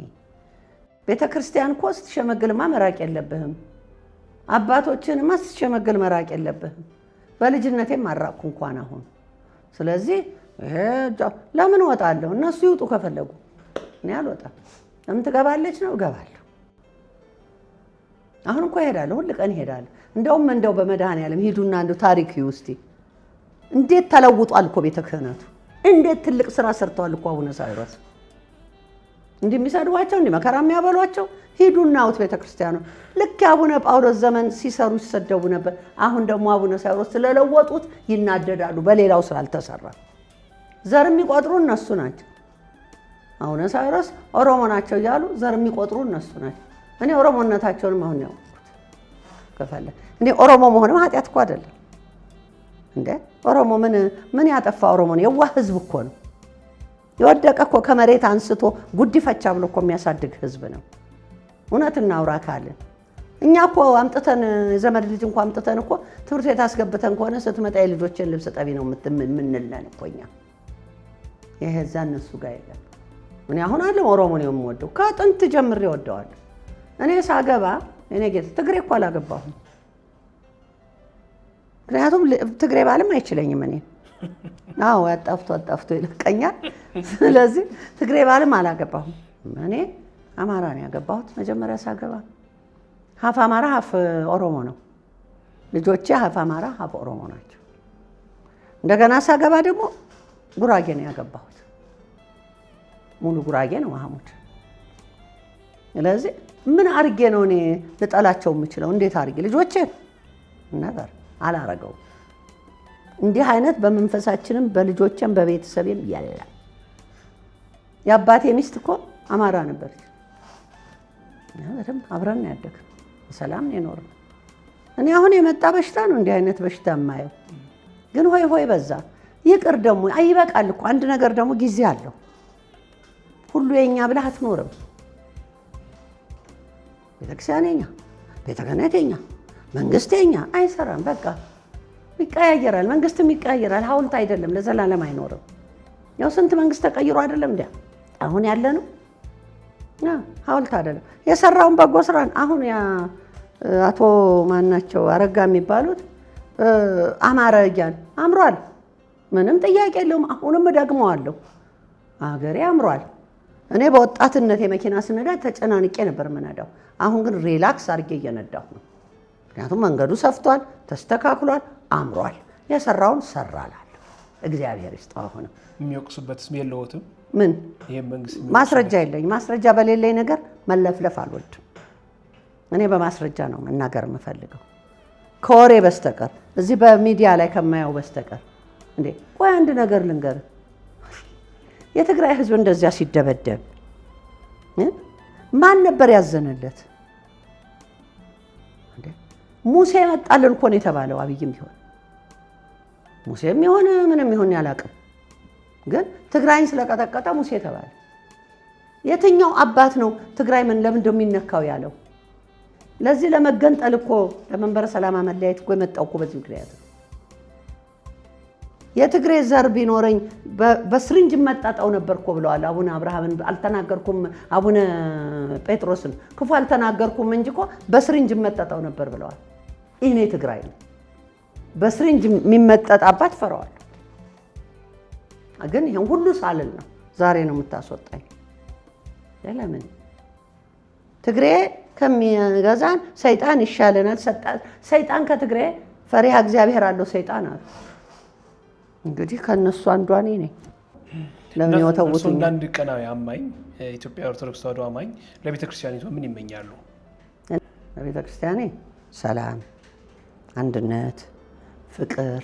ቤተ ክርስቲያን እኮ ስትሸመግልማ መራቅ የለብህም። አባቶችንማ ስትሸመግል መራቅ የለብህም። በልጅነቴም አራቅኩ እንኳን አሁን። ስለዚህ ለምን እወጣለሁ? እነሱ ይውጡ ከፈለጉ፣ እኔ አልወጣም። ለምን ትገባለች ነው? እገባለሁ። አሁን እኮ እሄዳለሁ፣ ሁል ቀን እሄዳለሁ። እንደውም እንደው በመድኃኔዓለም ሂዱና እንደው ታሪክ ይዩ እስቲ። እንዴት ተለውጧል እኮ ቤተ ክህነቱ፣ እንዴት ትልቅ ስራ ሰርተዋል እኮ አቡነ ሳዊሮስ። እንዲህ የሚሰድቧቸው እንዲህ መከራ የሚያበሏቸው ሂዱና አውት ቤተ ክርስቲያኑ። ልክ የአቡነ ጳውሎስ ዘመን ሲሰሩ ይሰደቡ ነበር። አሁን ደግሞ አቡነ ሳዊሮስ ስለለወጡት ይናደዳሉ። በሌላው ስላልተሰራ ዘር የሚቆጥሩ እነሱ ናቸው። አቡነ ሳዊሮስ ኦሮሞ ናቸው እያሉ ዘር የሚቆጥሩ እነሱ ናቸው። እኔ ኦሮሞነታቸውንም አሁን ያወቅኩት ከፈለ እኔ ኦሮሞ መሆንም ኃጢአት እኮ አይደለም እንዴ። ኦሮሞ ምን ያጠፋ ኦሮሞ ነው? የዋህ ህዝብ እኮ ነው። የወደቀ እኮ ከመሬት አንስቶ ጉዲፈቻ ብሎ እኮ የሚያሳድግ ህዝብ ነው። እውነት እናውራ ካልን እኛ እኮ አምጥተን የዘመድ ልጅ እንኳ አምጥተን እኮ ትምህርት ቤት አስገብተን ከሆነ ስትመጣ የልጆችን ልብስ ጠቢ ነው የምንለን እኮ እኛ። ይሄ እዛ እነሱ ጋር የለም። እኔ አሁን አለ ኦሮሞ ነው የምወደው፣ ከጥንት ጀምሬ እወደዋለሁ። እኔ ሳገባ እኔ ጌታ ትግሬ እኮ አላገባሁም። ምክንያቱም ትግሬ ባልም አይችለኝም እኔ። አዎ አጣፍቶ አጣፍቶ ይለቀኛል። ስለዚህ ትግሬ ባልም አላገባሁም። እኔ አማራ ነው ያገባሁት። መጀመሪያ ሳገባ half አማራ half ኦሮሞ ነው። ልጆቼ half አማራ half ኦሮሞ ናቸው። እንደገና ሳገባ ደግሞ ጉራጌ ነው ያገባሁት። ሙሉ ጉራጌ ነው ማህሙድ። ስለዚህ ምን አርጌ ነው እኔ ልጠላቸው የምችለው? እንዴት አርጌ ልጆቼ ነገር አላረገውም። እንዲህ አይነት በመንፈሳችንም በልጆቼም በቤተሰቤም የለም። የአባቴ ሚስት እኮ አማራ ነበረች። በደንብ አብረን ነው ያደግነው፣ በሰላም ነው የኖርነው። እኔ አሁን የመጣ በሽታ ነው እንዲህ አይነት በሽታ የማየው። ግን ሆይ ሆይ በዛ። ይቅር ደግሞ ይበቃል እኮ አንድ ነገር ደግሞ ጊዜ አለው። ሁሉ የኛ ብለህ አትኖርም። ቤተክርስቲያን የኛ፣ ቤተ ክህነት የኛ፣ መንግስት የኛ አይሰራም። በቃ ይቀያየራል፣ መንግስትም ይቀያየራል። ሐውልት አይደለም፣ ለዘላለም አይኖርም። ያው ስንት መንግስት ተቀይሮ አይደለም እንዴ አሁን ያለ ነው። ሐውልት አይደለም። የሰራውን በጎ ስራን አሁን ያ አቶ ማናቸው አረጋ የሚባሉት አማረ እያሉ አምሯል። ምንም ጥያቄ የለውም። አሁንም እደግመዋለሁ፣ አገሬ አምሯል። እኔ በወጣትነት የመኪና ስነዳ ተጨናንቄ ነበር የምነዳው። አሁን ግን relax አድርጌ እየነዳሁ ነው። ምክንያቱም መንገዱ ሰፍቷል፣ ተስተካክሏል፣ አምሯል። የሰራውን ሰራላለሁ። እግዚአብሔር ይስጠው። አሁንም የሚወቅሱበት ስም የለዎትም? ምን ይሄን መንግስት ማስረጃ የለኝ። ማስረጃ በሌለኝ ነገር መለፍለፍ አልወድም። እኔ በማስረጃ ነው መናገር የምፈልገው ከወሬ በስተቀር እዚህ በሚዲያ ላይ ከማየው በስተቀር። እንዴ ቆይ አንድ ነገር ልንገር። የትግራይ ህዝብ እንደዚያ ሲደበደብ ማን ነበር ያዘነለት? እንዴ ሙሴ መጣልን እኮ ነው የተባለው። አብይም ቢሆን ሙሴም ይሆን ምንም ይሆን ያላቅም፣ ግን ትግራይን ስለቀጠቀጠ ሙሴ ተባለ። የትኛው አባት ነው ትግራይ ምን ለምን እንደሚነካው ያለው? ለዚህ ለመገንጠል እኮ ለመንበረ ሰላማ መለያየት እኮ የመጣው እኮ በዚህ ምክንያት ነው። የትግሬ ዘር ቢኖረኝ በስሪንጅ መጣጣው ነበር እኮ ብለዋል አቡነ አብርሃምን። አልተናገርኩም፣ አቡነ ጴጥሮስን ክፉ አልተናገርኩም እንጂ እኮ በስሪንጅ መጣጣው ነበር ብለዋል። እኔ ትግራይ ነው በስሪንጅ የሚመጠጥ አባት ፈረዋል። ግን ይሄን ሁሉ ሳልል ነው ዛሬ ነው የምታስወጣኝ። ለምን ትግሬ ከሚገዛን ሰይጣን ይሻለናል። ሰይጣን ከትግሬ ፈሪሃ እግዚአብሔር አለው ሰይጣን አሉ። እንግዲህ ከእነሱ አንዷ እኔ ነኝ። ለምን ይወተውቱኛል? እንደ አንድ ቀናዊ አማኝ፣ የኢትዮጵያ ኦርቶዶክስ ተዋሕዶ አማኝ ለቤተ ክርስቲያኒቷ ምን ይመኛሉ? ለቤተ ክርስቲያኔ ሰላም፣ አንድነት፣ ፍቅር፣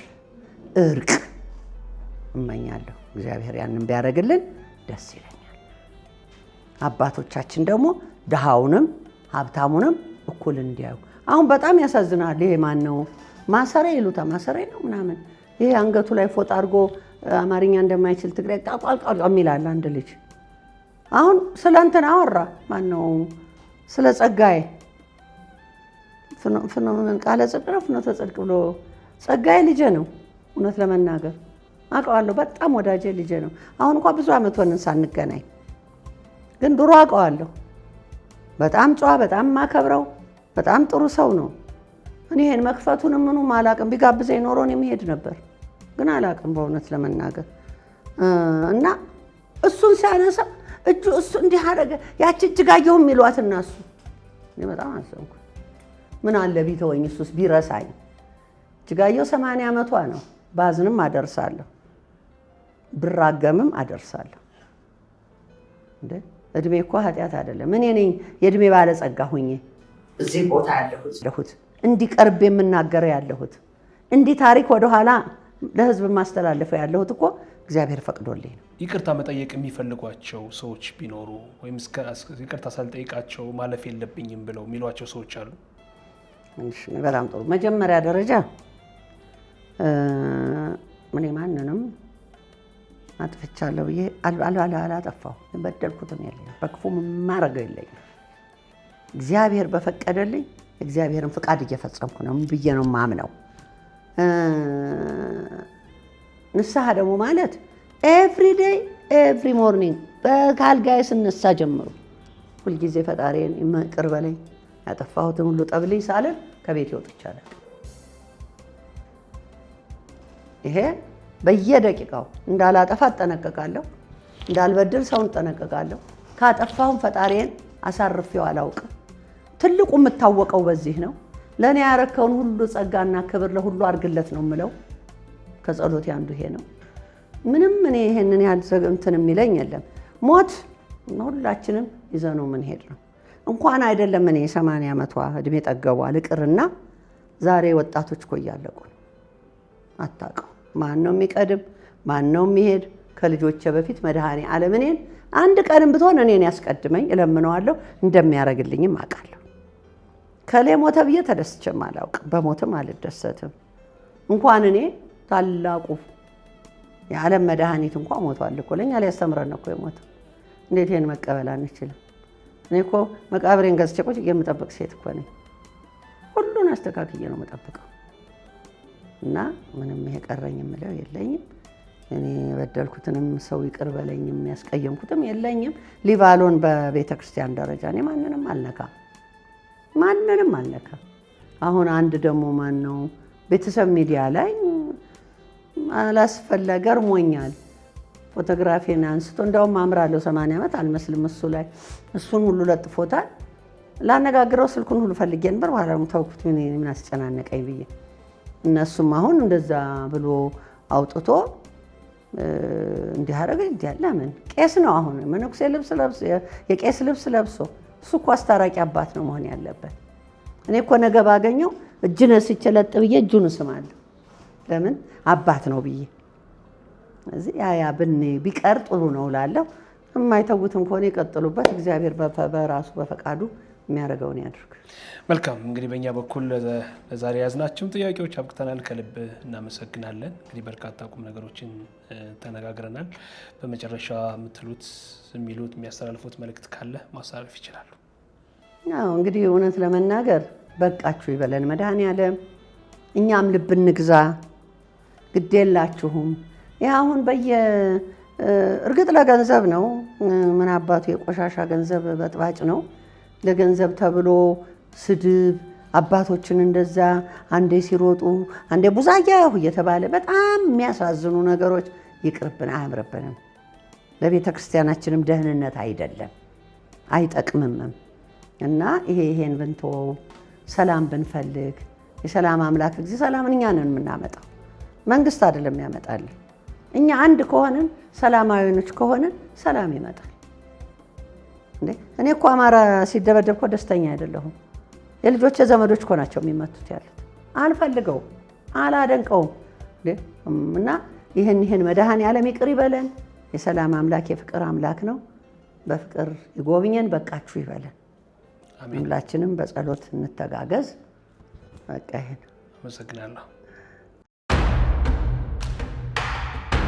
እርቅ እመኛለሁ። እግዚአብሔር ያንን ቢያደርግልን ደስ ይለኛል። አባቶቻችን ደግሞ ድሃውንም ሀብታሙንም እኩል እንዲያዩ። አሁን በጣም ያሳዝናል። ይሄ ማን ነው ማሰሬ ይሉታ ማሰሬ ነው ምናምን፣ ይሄ አንገቱ ላይ ፎጣ አድርጎ አማርኛ እንደማይችል ትግራይ ጣጣጣ የሚላል አንድ ልጅ አሁን ስለ እንትን አወራ። ማን ነው ስለ ጸጋዬ ቃለ ጽድቅ ነው ፍኖተ ጽድቅ ብሎ ጸጋዬ ልጄ ነው። እውነት ለመናገር አውቀዋለሁ። በጣም ወዳጄ ልጄ ነው። አሁን እንኳ ብዙ ዓመት ሆነን ሳንገናኝ፣ ግን ድሮ አውቀዋለሁ። በጣም ጨዋ፣ በጣም ማከብረው፣ በጣም ጥሩ ሰው ነው። እኔ ይሄን መክፈቱንም ምኑም አላውቅም። ቢጋብዘኝ ኖሮ እኔ መሄድ ነበር፣ ግን አላውቅም በእውነት ለመናገር። እና እሱን ሲያነሳ እጁ እሱ እንዲህ አደረገ፣ ያቺ እጅጋየሁ የሚሏት እና እሱ እኔ በጣም አዘንኩ። ምን አለ ቢተወኝ፣ እሱስ ቢረሳኝ። እጅጋየሁ 80 ዓመቷ ነው። ባዝንም አደርሳለሁ፣ ብራገምም አደርሳለሁ። እንደ እድሜ እኮ ኃጢአት አይደለም። እኔ ነኝ የእድሜ ባለጸጋ ሁኜ እዚህ ቦታ ያለሁት፣ እንዲቀርብ የምናገረው ያለሁት፣ እንዲህ ታሪክ ወደኋላ ለህዝብ ማስተላለፈው ያለሁት እኮ እግዚአብሔር ፈቅዶልኝ ነው። ይቅርታ መጠየቅ የሚፈልጓቸው ሰዎች ቢኖሩ ወይም ይቅርታ ሳልጠይቃቸው ማለፍ የለብኝም ብለው የሚሏቸው ሰዎች አሉ? በጣም ጥሩ። መጀመሪያ ደረጃ እኔ ማንንም አጥፍቻለሁ ብዬ አላጠፋሁም። በደልኩትም የለኝም፣ በክፉ የማደርገው የለኝም። እግዚአብሔር በፈቀደልኝ እግዚአብሔርን ፍቃድ እየፈጸምኩ ነው ብዬ ነው የማምነው። ንስሐ ደግሞ ማለት every day every morning ከአልጋዬ ስነሳ ጀምሮ ሁልጊዜ ፈጣሪን ይቅር በለኝ፣ ያጠፋሁትን ሁሉ ጠብልኝ ሳልል ከቤት ወጥቻለሁ። ይሄ በየደቂቃው እንዳላጠፋ እጠነቀቃለሁ፣ እንዳልበድል ሰውን እጠነቀቃለሁ። ካጠፋሁም ፈጣሪን አሳርፌው አላውቅም። ትልቁ የምታወቀው በዚህ ነው። ለእኔ ያረከውን ሁሉ ጸጋና ክብር ለሁሉ አድርግለት ነው የምለው። ከጸሎቴ አንዱ ይሄ ነው። ምንም እኔ ይሄንን ያህል እንትን የሚለኝ የለም። ሞት ሁላችንም ይዘነው ምንሄድ ነው። እንኳን አይደለም እኔ 80 ዓመቷ እድሜ ጠገቧ ልቅርና ዛሬ ወጣቶች እኮ እያለቁ ነው። አታውቀው ማን ነው የሚቀድም ማን ነው የሚሄድ። ከልጆቼ በፊት መድኃኔ ዓለም እኔን አንድ ቀንም ብትሆን እኔን ያስቀድመኝ እለምነዋለሁ። እንደሚያደርግልኝም አውቃለሁ። ከሌ ሞተ ብዬ ተደስቼም አላውቅም፣ በሞትም አልደሰትም። እንኳን እኔ ታላቁ የዓለም መድኃኒት እንኳ ሞቷል እኮ ለእኛ ሊያስተምረን እኮ የሞተው። እንዴት ይሄን መቀበል አንችልም? እኔ እኮ መቃብሬን ገዝቼ ቁጭ የምጠብቅ ሴት እኮ ነኝ። ሁሉን አስተካክዬ ነው የምጠብቀው። እና ምንም ይሄ ቀረኝ የምለው የለኝም። እኔ የበደልኩትንም ሰው ይቅር በለኝ፣ የሚያስቀየምኩትም የለኝም። ሊባሎን በቤተ ክርስቲያን ደረጃ እኔ ማንንም አልነካም፣ ማንንም አልነካም። አሁን አንድ ደግሞ ማን ነው ቤተሰብ ሚዲያ ላይ አላስፈላ ገርሞኛል። ፎቶግራፊን አንስቶ እንደውም አምራለሁ 80 ዓመት አልመስልም እሱ ላይ እሱን ሁሉ ለጥፎታል። ላነጋግረው ስልኩን ሁሉ ፈልጌ ነበር፣ በኋላ ደግሞ ተውኩት፣ ምን አስጨናነቀኝ ብዬ። እነሱም አሁን እንደዛ ብሎ አውጥቶ እንዲህ አደረገ እንዲህ አለ። ለምን ቄስ ነው አሁን መነኩሴ ልብስ ለብሶ የቄስ ልብስ ለብሶ፣ እሱ እኮ አስታራቂ አባት ነው መሆን ያለበት። እኔ እኮ ነገ ባገኘው እጅ ነስቼ ለጥ ብዬ እጁን እስማለሁ። ለምን አባት ነው ብዬ። እዚህ ያ ቢቀር ጥሩ ነው እላለሁ። የማይተውትም ከሆነ ይቀጥሉበት። እግዚአብሔር በራሱ በፈቃዱ የሚያደርገውን ያድርግ። መልካም እንግዲህ በእኛ በኩል ለዛሬ የያዝናቸውን ጥያቄዎች አብቅተናል። ከልብ እናመሰግናለን። እንግዲህ በርካታ ቁም ነገሮችን ተነጋግረናል። በመጨረሻ የምትሉት የሚሉት የሚያስተላልፉት መልእክት ካለ ማስተላለፍ ይችላሉ። አዎ እንግዲህ እውነት ለመናገር በቃችሁ ይበለን መድኃኔዓለም። እኛም ልብ እንግዛ፣ ግድ የላችሁም። ይህ አሁን እርግጥ ለገንዘብ ነው። ምን አባቱ የቆሻሻ ገንዘብ በጥባጭ ነው። ለገንዘብ ተብሎ ስድብ፣ አባቶችን እንደዛ አንዴ ሲሮጡ አንዴ ቡዛያሁ እየተባለ በጣም የሚያሳዝኑ ነገሮች ይቅርብን፣ አያምርብንም። ለቤተ ክርስቲያናችንም ደህንነት አይደለም፣ አይጠቅምምም። እና ይሄን ብንተወው፣ ሰላም ብንፈልግ፣ የሰላም አምላክ ጊዜ ሰላምን እኛ ነን የምናመጣው፣ መንግስት አይደለም ያመጣልን። እኛ አንድ ከሆንን፣ ሰላማዊኖች ከሆንን ሰላም ይመጣል። እንዴ፣ እኔ እኮ አማራ ሲደበደብ እኮ ደስተኛ አይደለሁም። የልጆቼ ዘመዶች እኮ ናቸው የሚመቱት ያሉት። አልፈልገውም፣ አላደንቀውም። እና ይህን መድኃኔዓለም ይቅር ይበለን። የሰላም አምላክ የፍቅር አምላክ ነው። በፍቅር ይጎብኘን፣ በቃችሁ ይበለን። ሁላችንም በጸሎት እንተጋገዝ። በቃ ይሄን። አመሰግናለሁ።